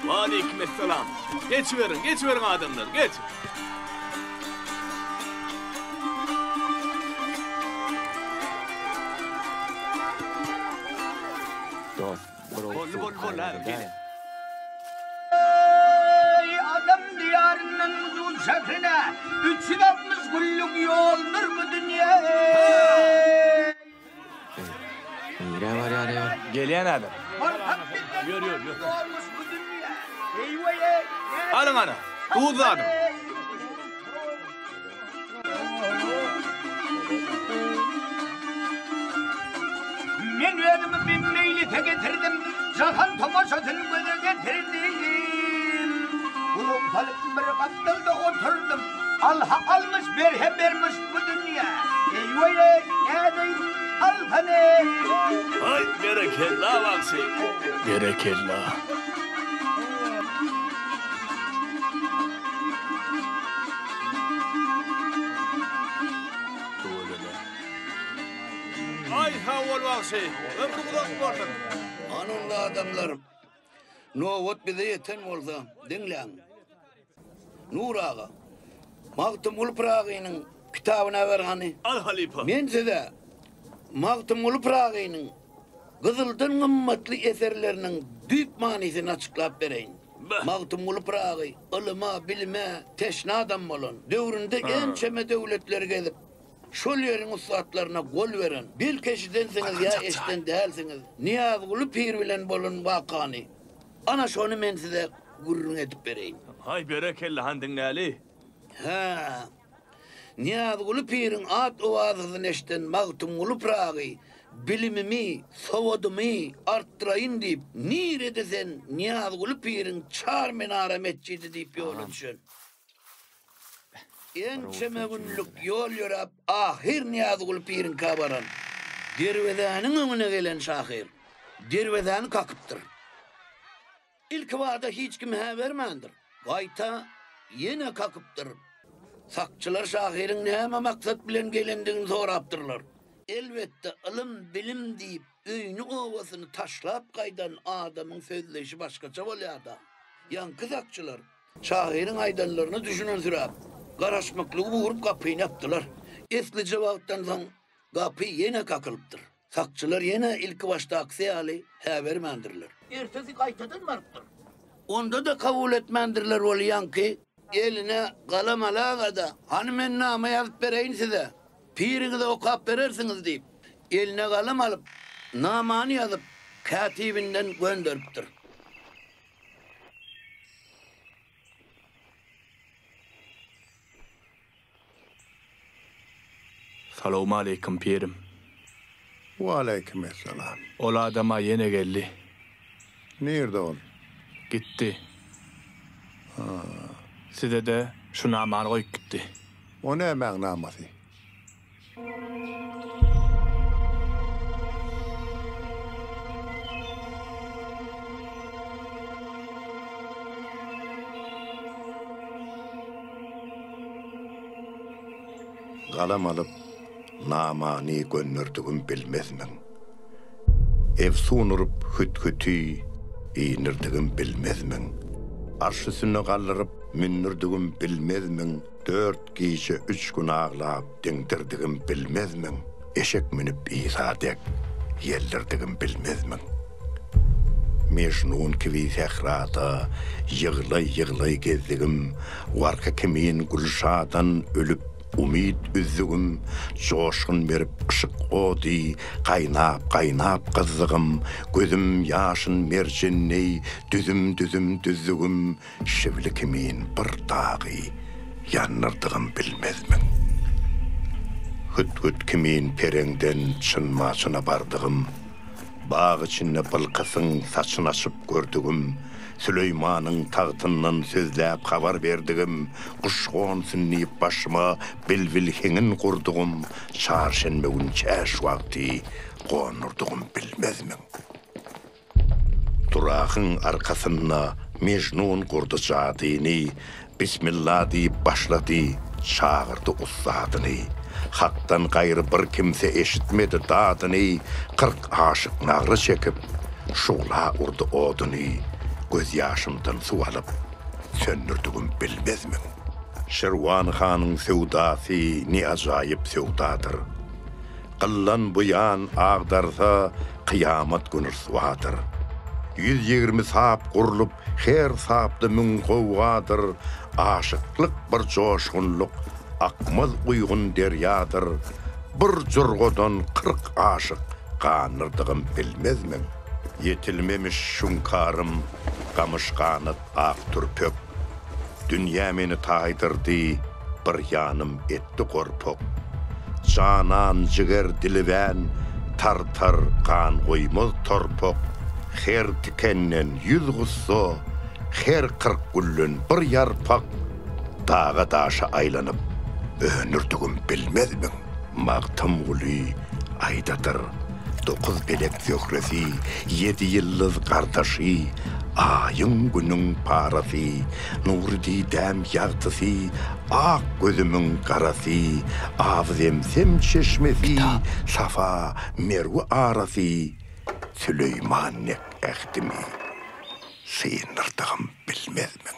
Waleýkim essalam. Geçiberiň, geçiberiň adamlar, geç. Dost, Boldy, boldy, boldy, häzir gelýän. Eý, adam diýaryndan Wujud şährine, 360 günlük ýoldur bu dünýe. Nirä barýar ýa? Gelýän häzir. Barsak bizden Ýör, ýör, ýör. dolmuş bu dünýe. Eý-weý-eý, Alyň ana, duz dadyň. Men özümi bir meýlise getirdim, Jahan tomaşasyn göze getirdim. Gulak salyp bir gapdalda oturdym, Alha almyş, berhe bermiş bu dünýä. Eý-weý-eý, nädeýin, alsana-eý. Aý, berekella, bagşy! Berekella! Tüweleme. Aý sag bol bagşy. Ömrüň uzak bolsun. Hany onda adamlar, nobat bize ýeten bolsa, diňläň. Nur aga, Magtymguly Pyragynyň kitabyny äber hany. Al halypa. Men size Magtymguly Pyragynyň gyzyldan gymmatly eserleriniň düýp manysyny açyklap bereýin. Magtymguly Pyragy ylyma, bilime teşne adam bolan, döwründe ençeme döwletleri gezip, şol ýeriň ussatlaryna gol beren, belki eşidensiňiz ýa eşiden dälsiňiz, Nyýazguly pir bilen bolan wakany, ana şony men size gürrüň edip bereýin. Haý, berekella, han diňläli. Hä, Nyýazguly piriň at-owazasyny eşiden Magtymguly Pyragy bilimimi, sowadymy artdyraýyn diýip, nirede sen Nyýazguly piriň Çar minara metjidi diýip ýola düşen. Ençeme günlük ýol ýöräp ahyr Nyýazguly piriňkä baran. Derwezäniň öňüne gelen şahyr derwezäni kakypdyr. Ilkibada hiç kim hä bermändir. Gaýta, ýene kakypdyr. Sakçylar şahyryň näme maksat bilen gelendigini sorapdyrlar. Elbetde, ylym, bilim diýip, öýüni-obasyny taşlap gaýdan adamyň sözleýşi başgaça bolýar-da. Ýaňky sakçylar şahyryň aýdanlaryna düşünensiräp, garaşmaklygy burup gapyny ýapdylar. Eslije wagtdan soň gapy ýene kakylypdyr. Sakçylar ýene ilkibaşdakysy ýaly hä bermändirler. Ertesi gaýtadan barypdyr. Onda-da kabul etmändirler ol ýaňky eline galam alaga-da, Hany men nama ýazyp bereýin size, piriňize okap berersiňiz diýip, eline galam alyp, namany ýazyp, kätibinden gönderipdir. Salowmaleýkim, pirim. Waleýkimessalam. Ol adam-a ýene geldi. Nirde ol? Gitdi. Ha. Size-de şu namany goýup gitdi. O nämäň namasy? Galam alyp, namany gönderdigim bilmezmiň? Efsun urup hüt-hüti indirdigim bilmezmiň? Arş üstüne galdyryp mündürdigim bilmezmiň? Dört gije üç gün aglap diňdirdigim bilmezmiň? Eşek münüp Isa dek ýeldirdigim bilmezmiň? Mejnun kibi sährada ýyglaý-ýyglaý gezdigim, Warka kimin Gülşadan ölüp umyt üzdügim, Joşgun berip yşyk ody gaýnap-gaýnap gyzdygym, Gözüm ýaşyn merjen deý düzüm-düzüm düzdügim, Şibli kimin bir dagy ýandyrdygym bilmezmiň? Hüt-hüt kimin pereňden Çyn-Maçyna bardygym, Bag içinde Bylkysyň saçyn açyp gördügim, Süleýmanyň tagtyndan sözläp habar berdigim, Guş gonsun diýip başyma bilbil heňin gurdugym, Çarşenbe gün çäş wagty gondurdygym bilmezmiň? Duragyň arkasynda Mejnun gurdy jadyny, Bismilla diýip başlady, çagyrdy ussadyny. Hakdan gaýry bir kimse eşitmedi dadyny, 40 aşyk nagra çekip, şugla urdy oduny, Gözýaşymdan suw alyp, söndürdigim bilmezmiň? Şirwan hanyň söwdasy ne ajaýyp söwdadyr. Gyllan bu ýan agdarsa, kyýamat gün ryswadyr. 120 sap gurlup, her sapda müň gowgadyr, Aşyklyk bir joşgunlyk, akmaz uýgun derýadyr, Bir jurgadan 40 aşyk gandyrdygym bilmezmiň? Ýetilmemiş şuňkarym, gamyş ganat ak türpek, Dünýä meni taýdyrdy, bir ýanym etdi gorpak. Janan jiger dilibän, tar-tar gan goýmaz torpak, Her tikenden ýüz gussa, her 40 gülden bir ýarpak, Daga-daşa aýlanyp, öňürdigim bilmezmiň? Magtymguly aýdadyr, Dokuz pelek zöhresi, Ýedi ýyldyz gardaşy, Aýyň, Günüň parasy, Nury didäm ýagtysy, Ak gözümiň garasy, Aby-zemzem çeşmesi, Safa, Merwe arasy, Süleýman dek ähdimi Syndyrdygym bilmezmiň?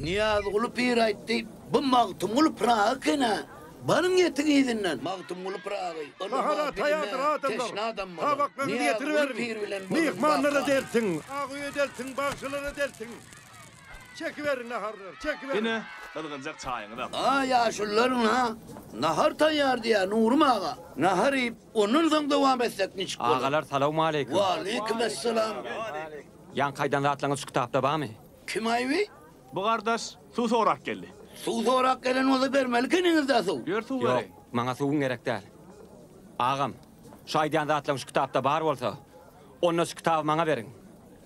Nyýazguly pir aýtdy, Bu Magtymguly Pyragy eken-ä. Baryň ýetiň yzyndan. Magtymguly Pyragy ylyma, Nahara bilime taýýardyr adamlar. teşne adam bolar. Tabaklaryňyzy Nyýazguly getiriberiň. pir bilen bolan Myhmanlara waka. deltiň. Ak öýe deltiň, bagşylara deltiň. Çekiberiň naharlary, çekiberiň. Ine, gyzgynjak çaýyňyzam. A, ýaşulular ynha, nahar taýýar diýýär, Nurym aga. Nahar iýip, ondan soň dowam etsek niçik bolar? Agalar, salowmaleýkim. Waleýkimessalam. Ýaňky aýdan zatlaryňyz şu kitapda barmy? Kim aýby? Bu gardaş suw sorap geldi. Suw sorap gelen bolsa bermeli ekeniňiz-dä suw. Ýör suw Ýok, bereýin. maňa suwuň gerek däl. Agam, şu aýdýan zatlaryň şu kitapda bar bolsa, onda şu kitaby maňa beriň.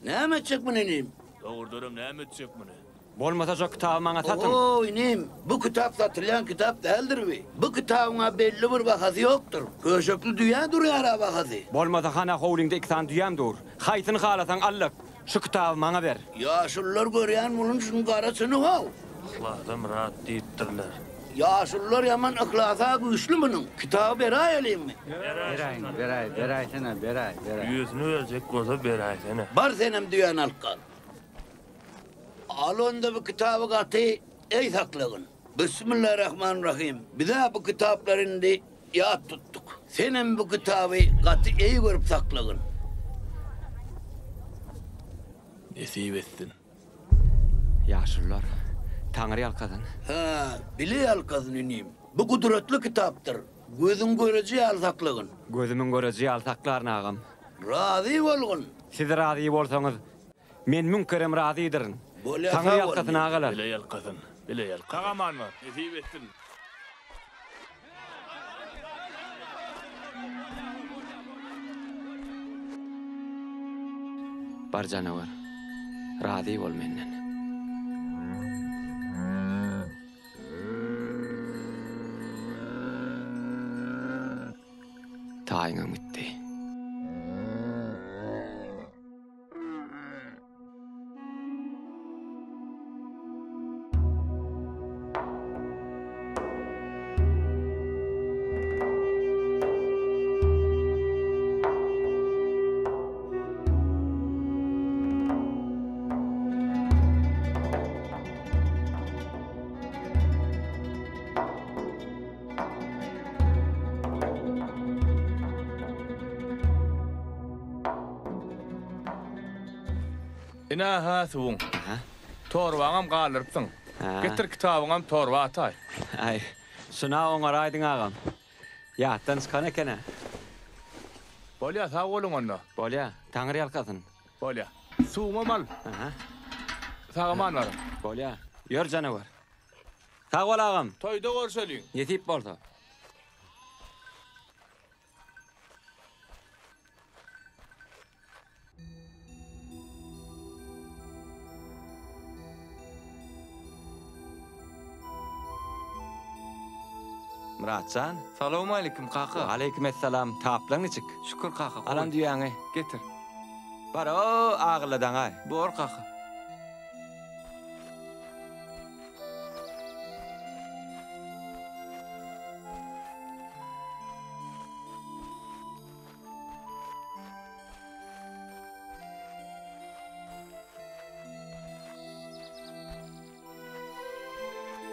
Näme etjek muny inim? Dogrudanam näme etjek muny? Bolmasa şo kitaby maňa satyň. Oý inim, bu kitap satylýan kitap däldir bi. Bu kitabyň-a belli bir bahasy ýokdur. Köşekli düýä durýar-a bahasy. Bolmasa hana howlyňda iki sany düýäm dur. Haýsyny halasaň al-da, şu kitaby maňa ber. Ýaşulular görýän bolun şuň gara çyny how. Yhlasa myrat diýipdirler. Ýaşulular ýaman yhlasa güýçli munuň. Kitaby beräýeliňmi? Beräýsene. Beräý, beräýsene, beräý, beräý. Düýesini berjek bolsa beräýsene. Bar senem düýäni alyp gal. Al onda bu kitaby gaty eý saklagyn. Bismillarahmanrahym. Biz-ä bu kitaplary indi ýat tutduk. Senem bu kitaby gaty eý görüp saklagyn. Nesip etsin. Ýaşulular, Taňry ýalkasyn. Hä, bile ýalkasyn inim. Bu gudratly kitapdyr. Gözüň göreji ýaly saklagyn. Gözümiň göreji ýaly saklaryn agam. Razy bolgun. Siz razy bolsaňyz, Men müň kerem razydyryn. Bolýa Taňry sag bol. ýalkasyn agalar. Bile ýalkasyn, bile ýalkasyn. Sag aman bar. Nesip etsin. Bar janawar, razy bol menden. Taýyňam gitdi. Ine-ha suwuň. Torbaňam galdyrypsyň. Getir kitabyňam torba ataý. Aý, şuna oňaraýdyň agam. Ýatdan çykan eken-ä. Bolýa, sag boluň onda. Bolýa, Taňry ýalkasyn. Bolýa. Suwuňam al. Sag-aman baryň. Bolýa. Ýör janawar. Sag bol agam. Toýda görşeliň. Nesip bolsa. Myratjan. Salowmaleýkim kaka. Waleýkimessalam. Taplaň niçik? Şükür kaka. Alan düýäňi. Getir. Bar-ow, agylladaňaý. Bor kaka.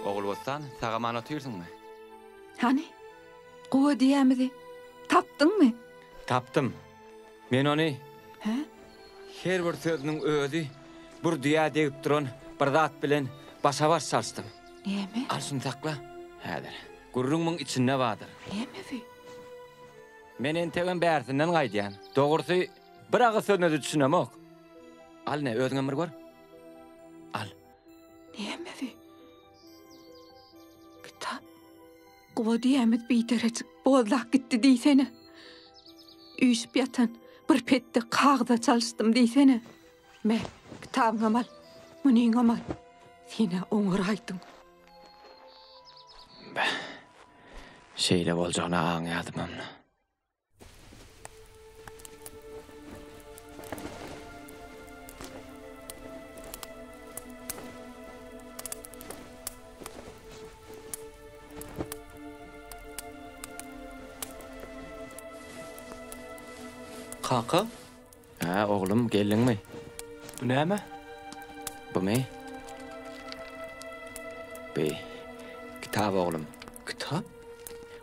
Ogulbossan, sag-aman otyrsyňmy? Hany, guwa düýämizi tapdyňmy? Tapdym. Men ony Hä? her bir sözüniň özi bir düýä degip duran bir zat bilen başa-baş çalyşdym. Näme? Al şuny sakla. Häzir. Gürrüň muň içinde bardyr. Nämesi? Men entegem bärsinden gaýdýan. Dogrusy, bir agyz sözüne-de düşünemok. Al ine, özüňem bir gör. Al. Nämesi? Kitap. Guba düýämiz biderejik bozlap gitdi diýsene. Üýşüp ýatan bir petde kagyza çalyşdym diýsene. Me, kitabyňam al, munyňam al. Sen-ä oňaraýdyň. Beh, şeýle boljagyny aňýardymam. Kaka? Hä, oglum, geldiňmi? Bu näme? Bumy? Bi, kitap oglum. Kitap?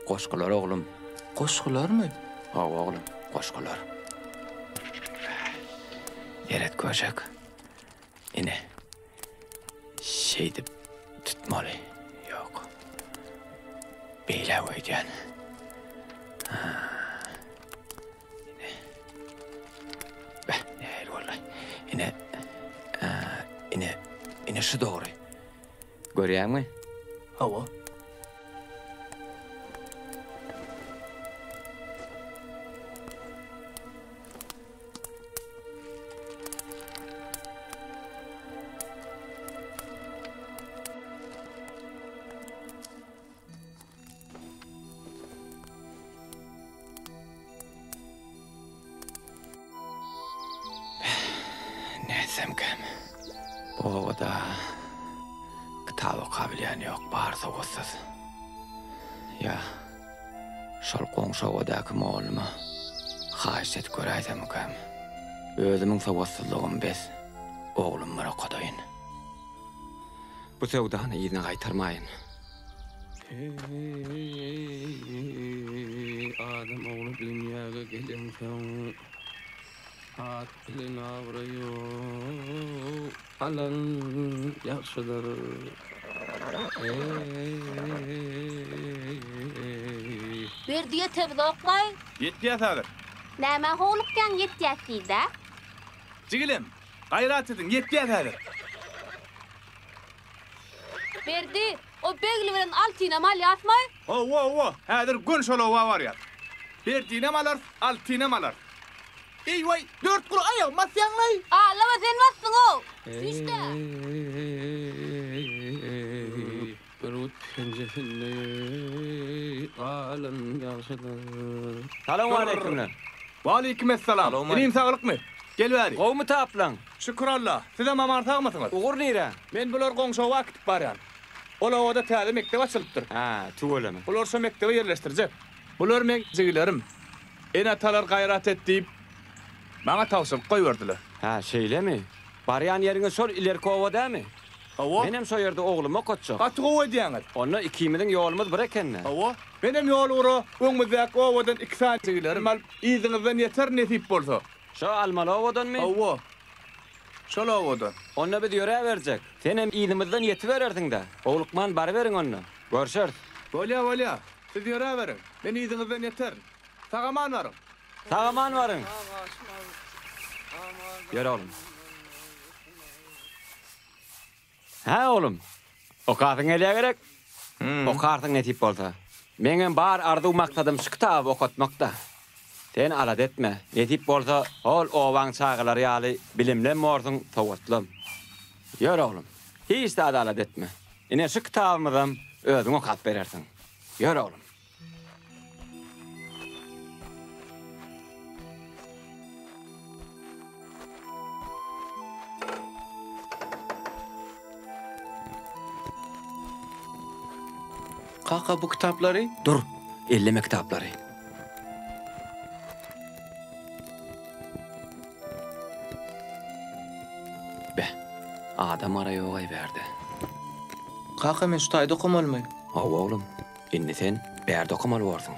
Goşgular oglum. Goşgularmy? Hawa oglum, goşgular. Seret köşek. Ine. Şeýdip tutmaly. Ýok. Beýle öýdýän. Ine. Beh, nähili boldy? Ine. Ine, ine şu dogry. Görýäňmi? Hawa. Nätsemkäm? Bu obada kitap okabilýän ýok, bary sowatsyz. Ýa şol goňşy obadaky molluma haýyşt edip göräýsemmikäm? Özümiň sowatsyzlygym bes, oglum bir okadaýyn. Bu söwdany yzyna gaýtarmaýyn. Eý, adam ogly dünýäge gelensoň, at bilen abraý alan ýagşydyr. Eý. Berdi ýetemzokmaý? Ýetýäs häzir. Nämä howlukýaň ýetýäs diýdä? Jigilem. Gaýrat ediň, ýetýäs häzir. Berdi, o Begli bilen Altynam alýasmaý? Hawa, hawa, häzir göni şol oba barýas. Berdinem alarys, Altynam alarys. Eý-waý, Dörtguly aýagymy basýaň-laý! Alama sen basdyň-ow! Süýş-dä! Bürgüt penjesinde galan ýagşydyr. Salowmaleýkimler. Waleýkimessalam. Inim saglykmy? Gel bäri. Gowumy taplaň? Şükür Alla. Sizem aman sagmysyňyz? Ugur nirä? Men bular goňşy oba äkidip barýan. Ol obada täze mekdep açylypdyr. Hä, tüweleme. Bulary şo mekdebe ýerleşdirjek. Bular meň jigilerim. Ene-atalar gaýrat et diýip, maňa tabşyryk goýberdiler. Hä, şeýlemi? Barýan ýeriňiz şol ilerki oba dämi? Hawa. Menem şo ýerde oglumy okatjak. Gaty gowy edýäňiz. Onda ikimiziň ýolumyz bir eken-dä. Hawa. Menem ýol ugra öňümizdäki obadan iki sany jigilerimi alyp, yzyňyzdan ýeterin nesip bolsa. Şo almaly obadanmy? Hawa. Şol obadan. Onda biz ýöräberjek. Senem yzymyzdan ýetiberersiň-dä. Howlukman baryberiň onda. Görşeris. Bolýa, bolýa. Siz ýöräberiň. Men yzyňyzdan ýeterin. Sag-aman baryň. Sag-aman baryň. Ýör oglum. Hä oglum. Okasyň gelýä gerek? Okarsyň nesip bolsa. Meňem bar arzuw maksadym şu kitaby okatmakda. Sen alada etme. Nesip bolsa hol obaň çagalary ýaly bilimlem borsuň, sowatlam. Ýör oglum. Hiç zady alada etme. Ine şu kitabymyzam özüň okap berersiň. Ýör oglum. Kaka bu kitaplary? Dur, elleme kitaplary. Beh, adam gara ýogaý bärde. Kaka men şu taýda okamalymy? Hawa oglum. Indi sen bärde okamaly borsuň.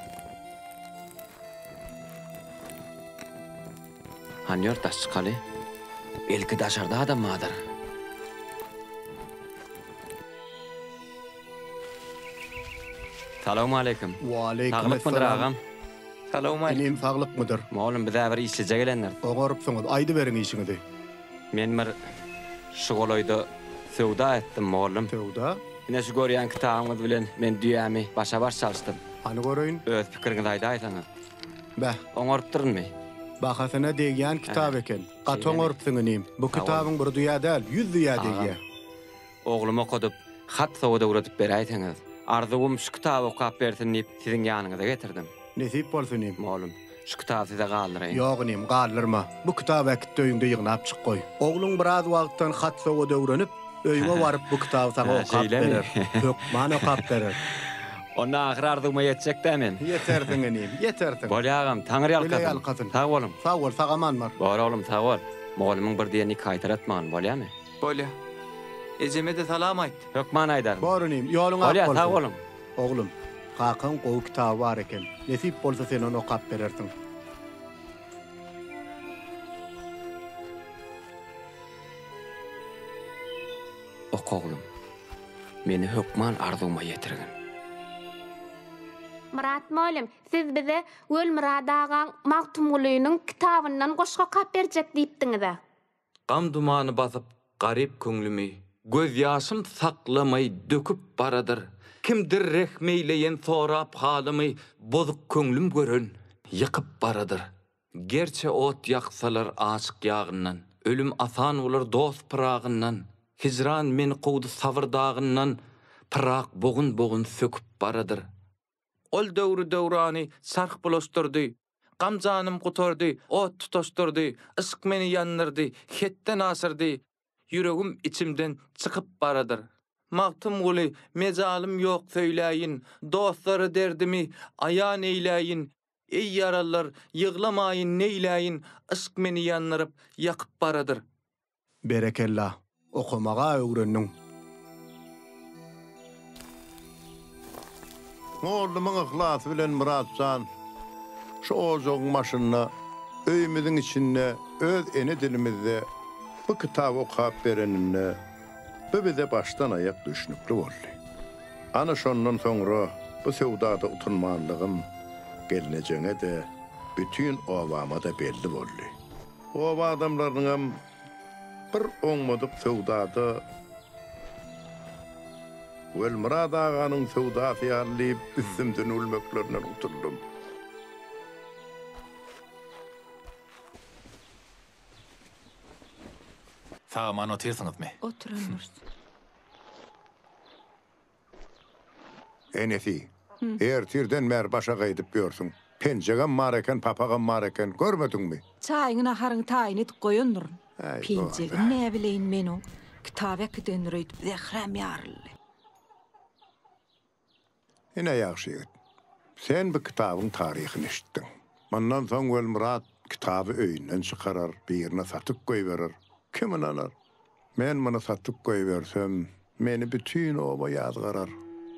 Hany ýör daş çykaly. Belki daşarda adam bardyr. Salowmaleýkim. Waleýkim Saglykmydyr esselam. agam? Salowmaleýkim. Inim saglykmydyr? Mollum bizä bir işlije gelendir. Oňarypsyňyz, aýdyberiň işiňizi. Men bir şu golaýda söwda etdim, mollum. Söwda? Ine şu görýän kitabyňyz bilen men düýämi başa-baş çalyşdym. Hany göreýin. Öz pikiriňizi aýdaýsaňyz. Beh. Oňarypdyrynmy? Bahasyna degýän kitap eken. Gaty oňarypsyň inim. Bu Sag boluň. kitabyň bir düýä däl, ýüz düýä degýä. Agam, oglumy okadyp, hat-sowat öwredip beräýseňiz. Arzuwym şu kitaby okap bersin diýip siziň ýanyňyza getirdim. Nesip bolsun inim. Mollum, şu kitaby size galdyraýyn. Ýok inim, galdyrma. Bu kitaby äkit-de öýüňde ýygnap çyk goý. Ogluň biraz wagtdan hat-sowat öwrenip, öýüňe baryp bu kitaby saňa okap berer. Hökman okap berer. Onda ahyr arzuwyma ýetjek-dä men. Ýetersiň inim, ýetersiň. Bolýa agam, Taňry Bile ýalkasyn. ýalkasyn. Sag boluň. Sag bol, sag-aman bar. Bor oglum, sag bol. Mugallymyň bir diýenini iki gaýtalatmagyn, bolýamy? Bolýa. Ejeme-de salam aýt. Hökman aýdaryn. Bor inim, ýoluň ak Bolýa, bolsun. sag boluň. Oglum, kakaň gowy kitaby bar eken. Nesip bolsa sen ony okap berersiň. Oka oglum. Meni hökman arzuwyma ýetirgin. Myrat mugallym, siz bize Welmyrat agaň Magtymgulynyň kitabyndan goşgy okap berjek diýipdiňiz-ä. Gam dumany basyp garyp köňlümi, Gözýaşym saklamaý döküp baradyr. Kimdir rehm eýleýen sorap halymy, Bozuk köňlüm gören, ýykyp baradyr. Gerçe ot ýaksalar aşyk ýagyndan, Ölüm asan bolar dost pyragyndan. Hijran meni kowdy sabyr dagyndan, Pyrak bogun-bogun söküp baradyr. Ol döwri-döwrany çarh bulaşdyrdy, Gam janym gutardy, ot tutaşdyrdy, Yşk meni ýandyrdy, hetden aşyrdy, Ýüregim içimden çykyp baradyr. Magtymguly, mejalym ýok söýläýin, Dostlara derdimi aýan eýläýin, Eý ýaralylar, ýyglamaýyn neýläýin, Yşk meni ýandyryp, ýakyp baradyr. Berekella, okamaga öwrendiň. Mollumyň yhlasy bilen Myrat jan şu ojagyň başynda, öýümiziň içinde öz ene dilimizde bu kitaby okap bereninde bu bize başdan-aýak düşnükli boldy. Ana şondan soňra bu söwdada utunmanlygym gelnejeňe-de, bütin obama-da belli boldy. Oba adamlarynyňam. Bir oňmadyk söwdada Welmyrat aganyň söwdasy ýaly diýip üstümden gülmeklerinden gutuldym. Sag-aman otyrsyňyzmy? Oturandyrys. Enesi, ertirden bäri başa gaýdyp ýörsüň. Penjegem bar eken, papagam bar eken, görmediňmi? Çaýyňy, naharyňy taýyn edip goýandyryn. Äý, Penjegini näbileýin men oň. Kitap äkidendir öýdüp zähräm ýaryldy. Ine, ýagşy ýigit, sen bu kitabyň taryhyny eşitdiň. Mundan soň Welmyrat kitaby öýünden çykarar, birine satyp goýberer. Kim ynanar? Men muny satyp goýbersem, meni bütin oba ýazgarar.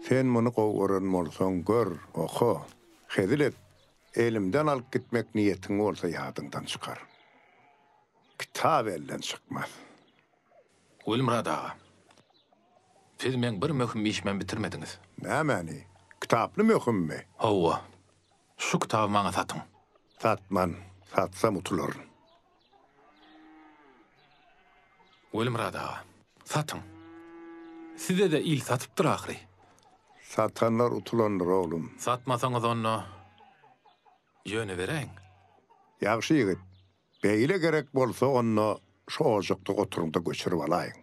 Sen muny gowy gören bolsaň, gör, oka, hezil et. Elimden alyp gitmek niýetiň bolsa ýadyňdan çykar. Kitap elden çykmaz. Welmyrat aga, siz meň bir möhüm işimem bitirmediňiz. Nämäni? Kitaply möhümmi? Hawa. Şu kitaby maňa satyň. Satman. Satsam utularyn. Welmyrat aga, satyň. Size-de il satypdyr ahyry. Satanlar utulandyr, oglum. Satmasaňyz onda ýöne beräýiň. Ýagşy ýigit, Beýle gerek bolsa onda şu ojakda oturyňda göçürip alaýyň.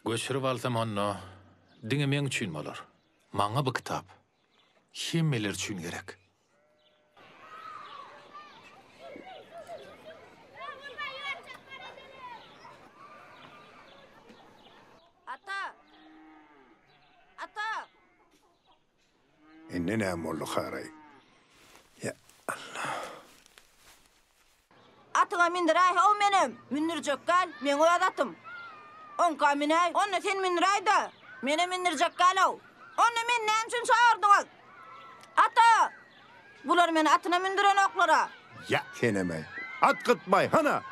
Göçürip alsam onda diňe meň üçin bolar. Maňa bu kitap hemmeler üçin gerek. Ata! Ata! Indi näme boldy haraý? Ýa Allah. Atyňa mündüräý how menem. Mündürjek däl, meň öz atym. Oňka münäý, onda sen mündüräý-dä. Menem mündürjek däl-ow. Onda meni näme üçin çagyrdyňyz? Ata! Bular meni atyna mündürenoklar-a. Ýa senem-äý. At gytmaý, hana!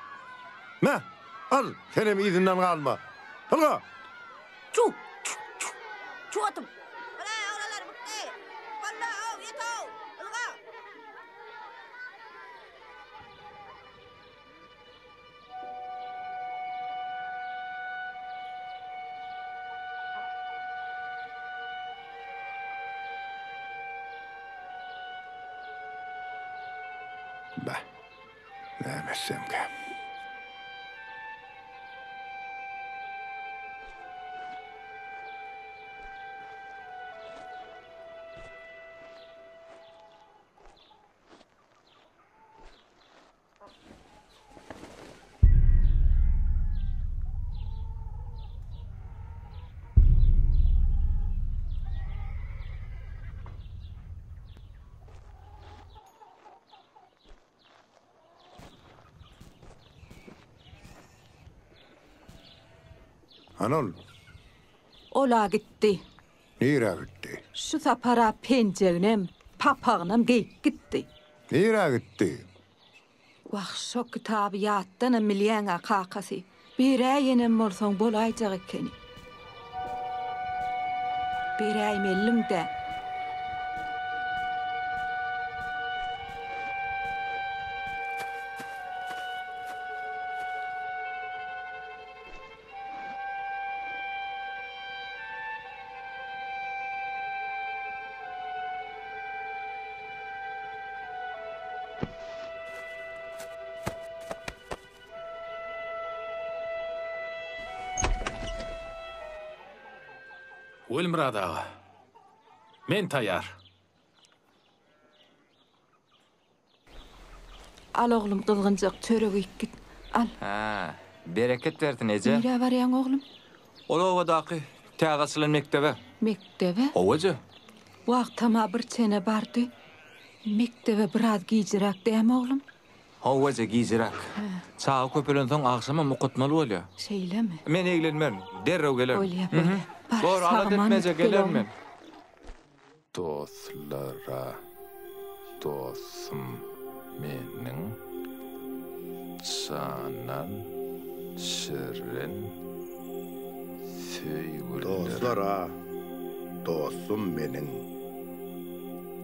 Me, al, senem yzyndan galma. Ylga! Çuw! Çuw! Çuw! Çuw atym! Bile, oglanlar, bikdi! Boldy-ow, ýet-ow! Ylga! Beh, näme etsemkäm? Hany ol? Ol-a gitdi. Nirä gitdi? Şu sapar-a penjeginem, papagynam geýip gitdi. Nirä gitdi? Wah, şo kitaby ýatdanam bilýäň-ä, kakasy. Beräýenem bolsaň bolaýjak ekeni. Beräýmeliň-dä. Welmyrat aga, men taýýar. Al oglum gyzgynjak çörek iýip git. Al. Hä, bereket bersin eje. Nirä barýaň oglum? Ol obadaky täze açylan mekdebe. Mekdebe? Hawa eje. Wagtam-a bir çene bardy. Mekdebe biraz gijiräk dämi oglum? Hawa eje, gijiräk. Çaga köpelensoň agşamam okatmaly bolýar. Şeýlemi? Men eglenmerin, derrew gelerin. Bolýa, bolýa. Bar, Bor, alada sag-aman etme eje, gidip gel gelerin oglum. men. Dostlara dostum meniň janan şirin söýgülilerim. Dostlara dostum meniň.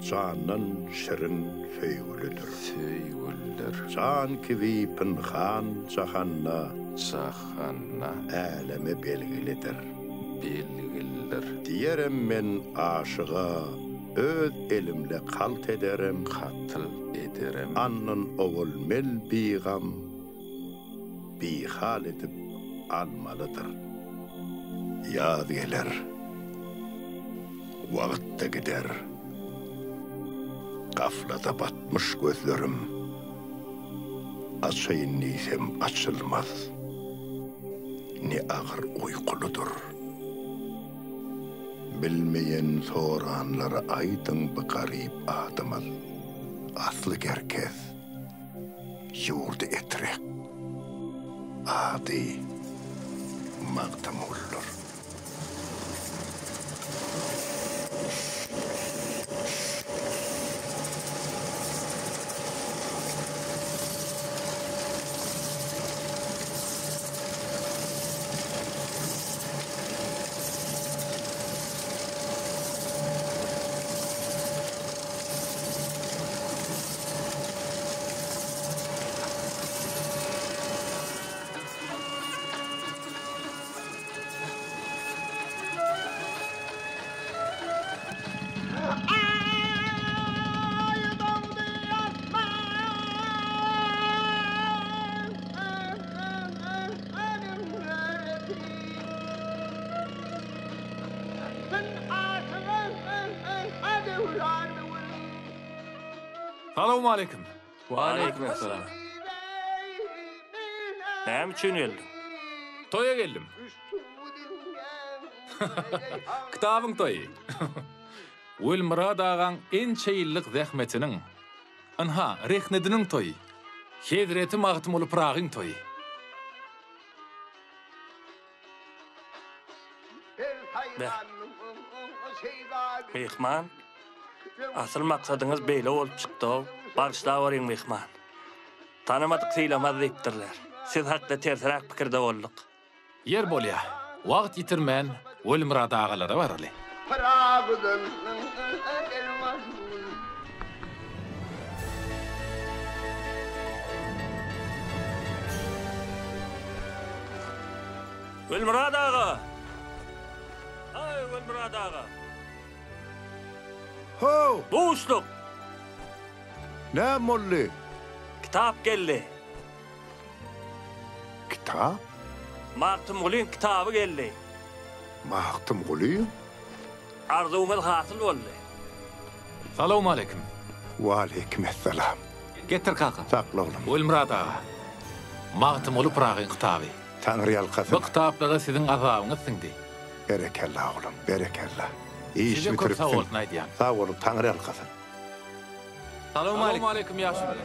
Jandan şirin söýgülidir. Söýgülidir. Jan kibi pynhan jahanda. Jahanda. Äleme belgilidir. Belgilidir. Diýerem men aşyga öz elimle kalt ederem. Katl ederem. Andan owal mel bigam. Bihal edip almalydyr. Ýaz geler, wagt-da gider. Gaflada batmyş gözlerim. Açaýyn diýsem açylmaz. Ne agyr uýkulydyr. Bilmeýen soranlara aýdyň bu garyp adymyz. Asly Gerkez. Ýurdy Etrek, ady Magtymgulydyr. Salowmaleýkim. Waleýkim essalam. Näme üçin geldiň? Toýa geldim. Kitabyň toýy. Welmyrat agaň ençe ýyllyk zähmetiniň, ynha, rehnediniň toýy. Hezreti Magtymguly Pyragyň toýy. Beh. Myhman, asyl maksadyňyz beýle bolup çykdy-ow. Bagyşlaweriň, myhman. Tanamadyk sylamaz diýipdirler. Siz hakda tersiräk pikirde bolduk. Ýer bolýa. Wagt ýitirmän, Welmyrat agalara baraly. Welmyrat aga! Aý, Welmyrat aga! How! Buşluk! Näme boldy? Kitap geldi. Kitap? Magtymgulyň kitaby geldi. Magtymgulyň? Arzuwymyz hasyl boldy. Salowmaleýkim. Waleýkim essalam. Getir kaka. Sakla oglum. Welmyrat aga, Magtymguly Pyragyň kitaby. Taňryýalkasyn. Bu kitaplara siziň azabyňyz siňdi. Berekella oglum, berekella. Iş Size köp bitiripsiň. sag bolsun aýdýan. Sag boluň, Taňryýalkasyn. Salowmaleýkim ýaşulular.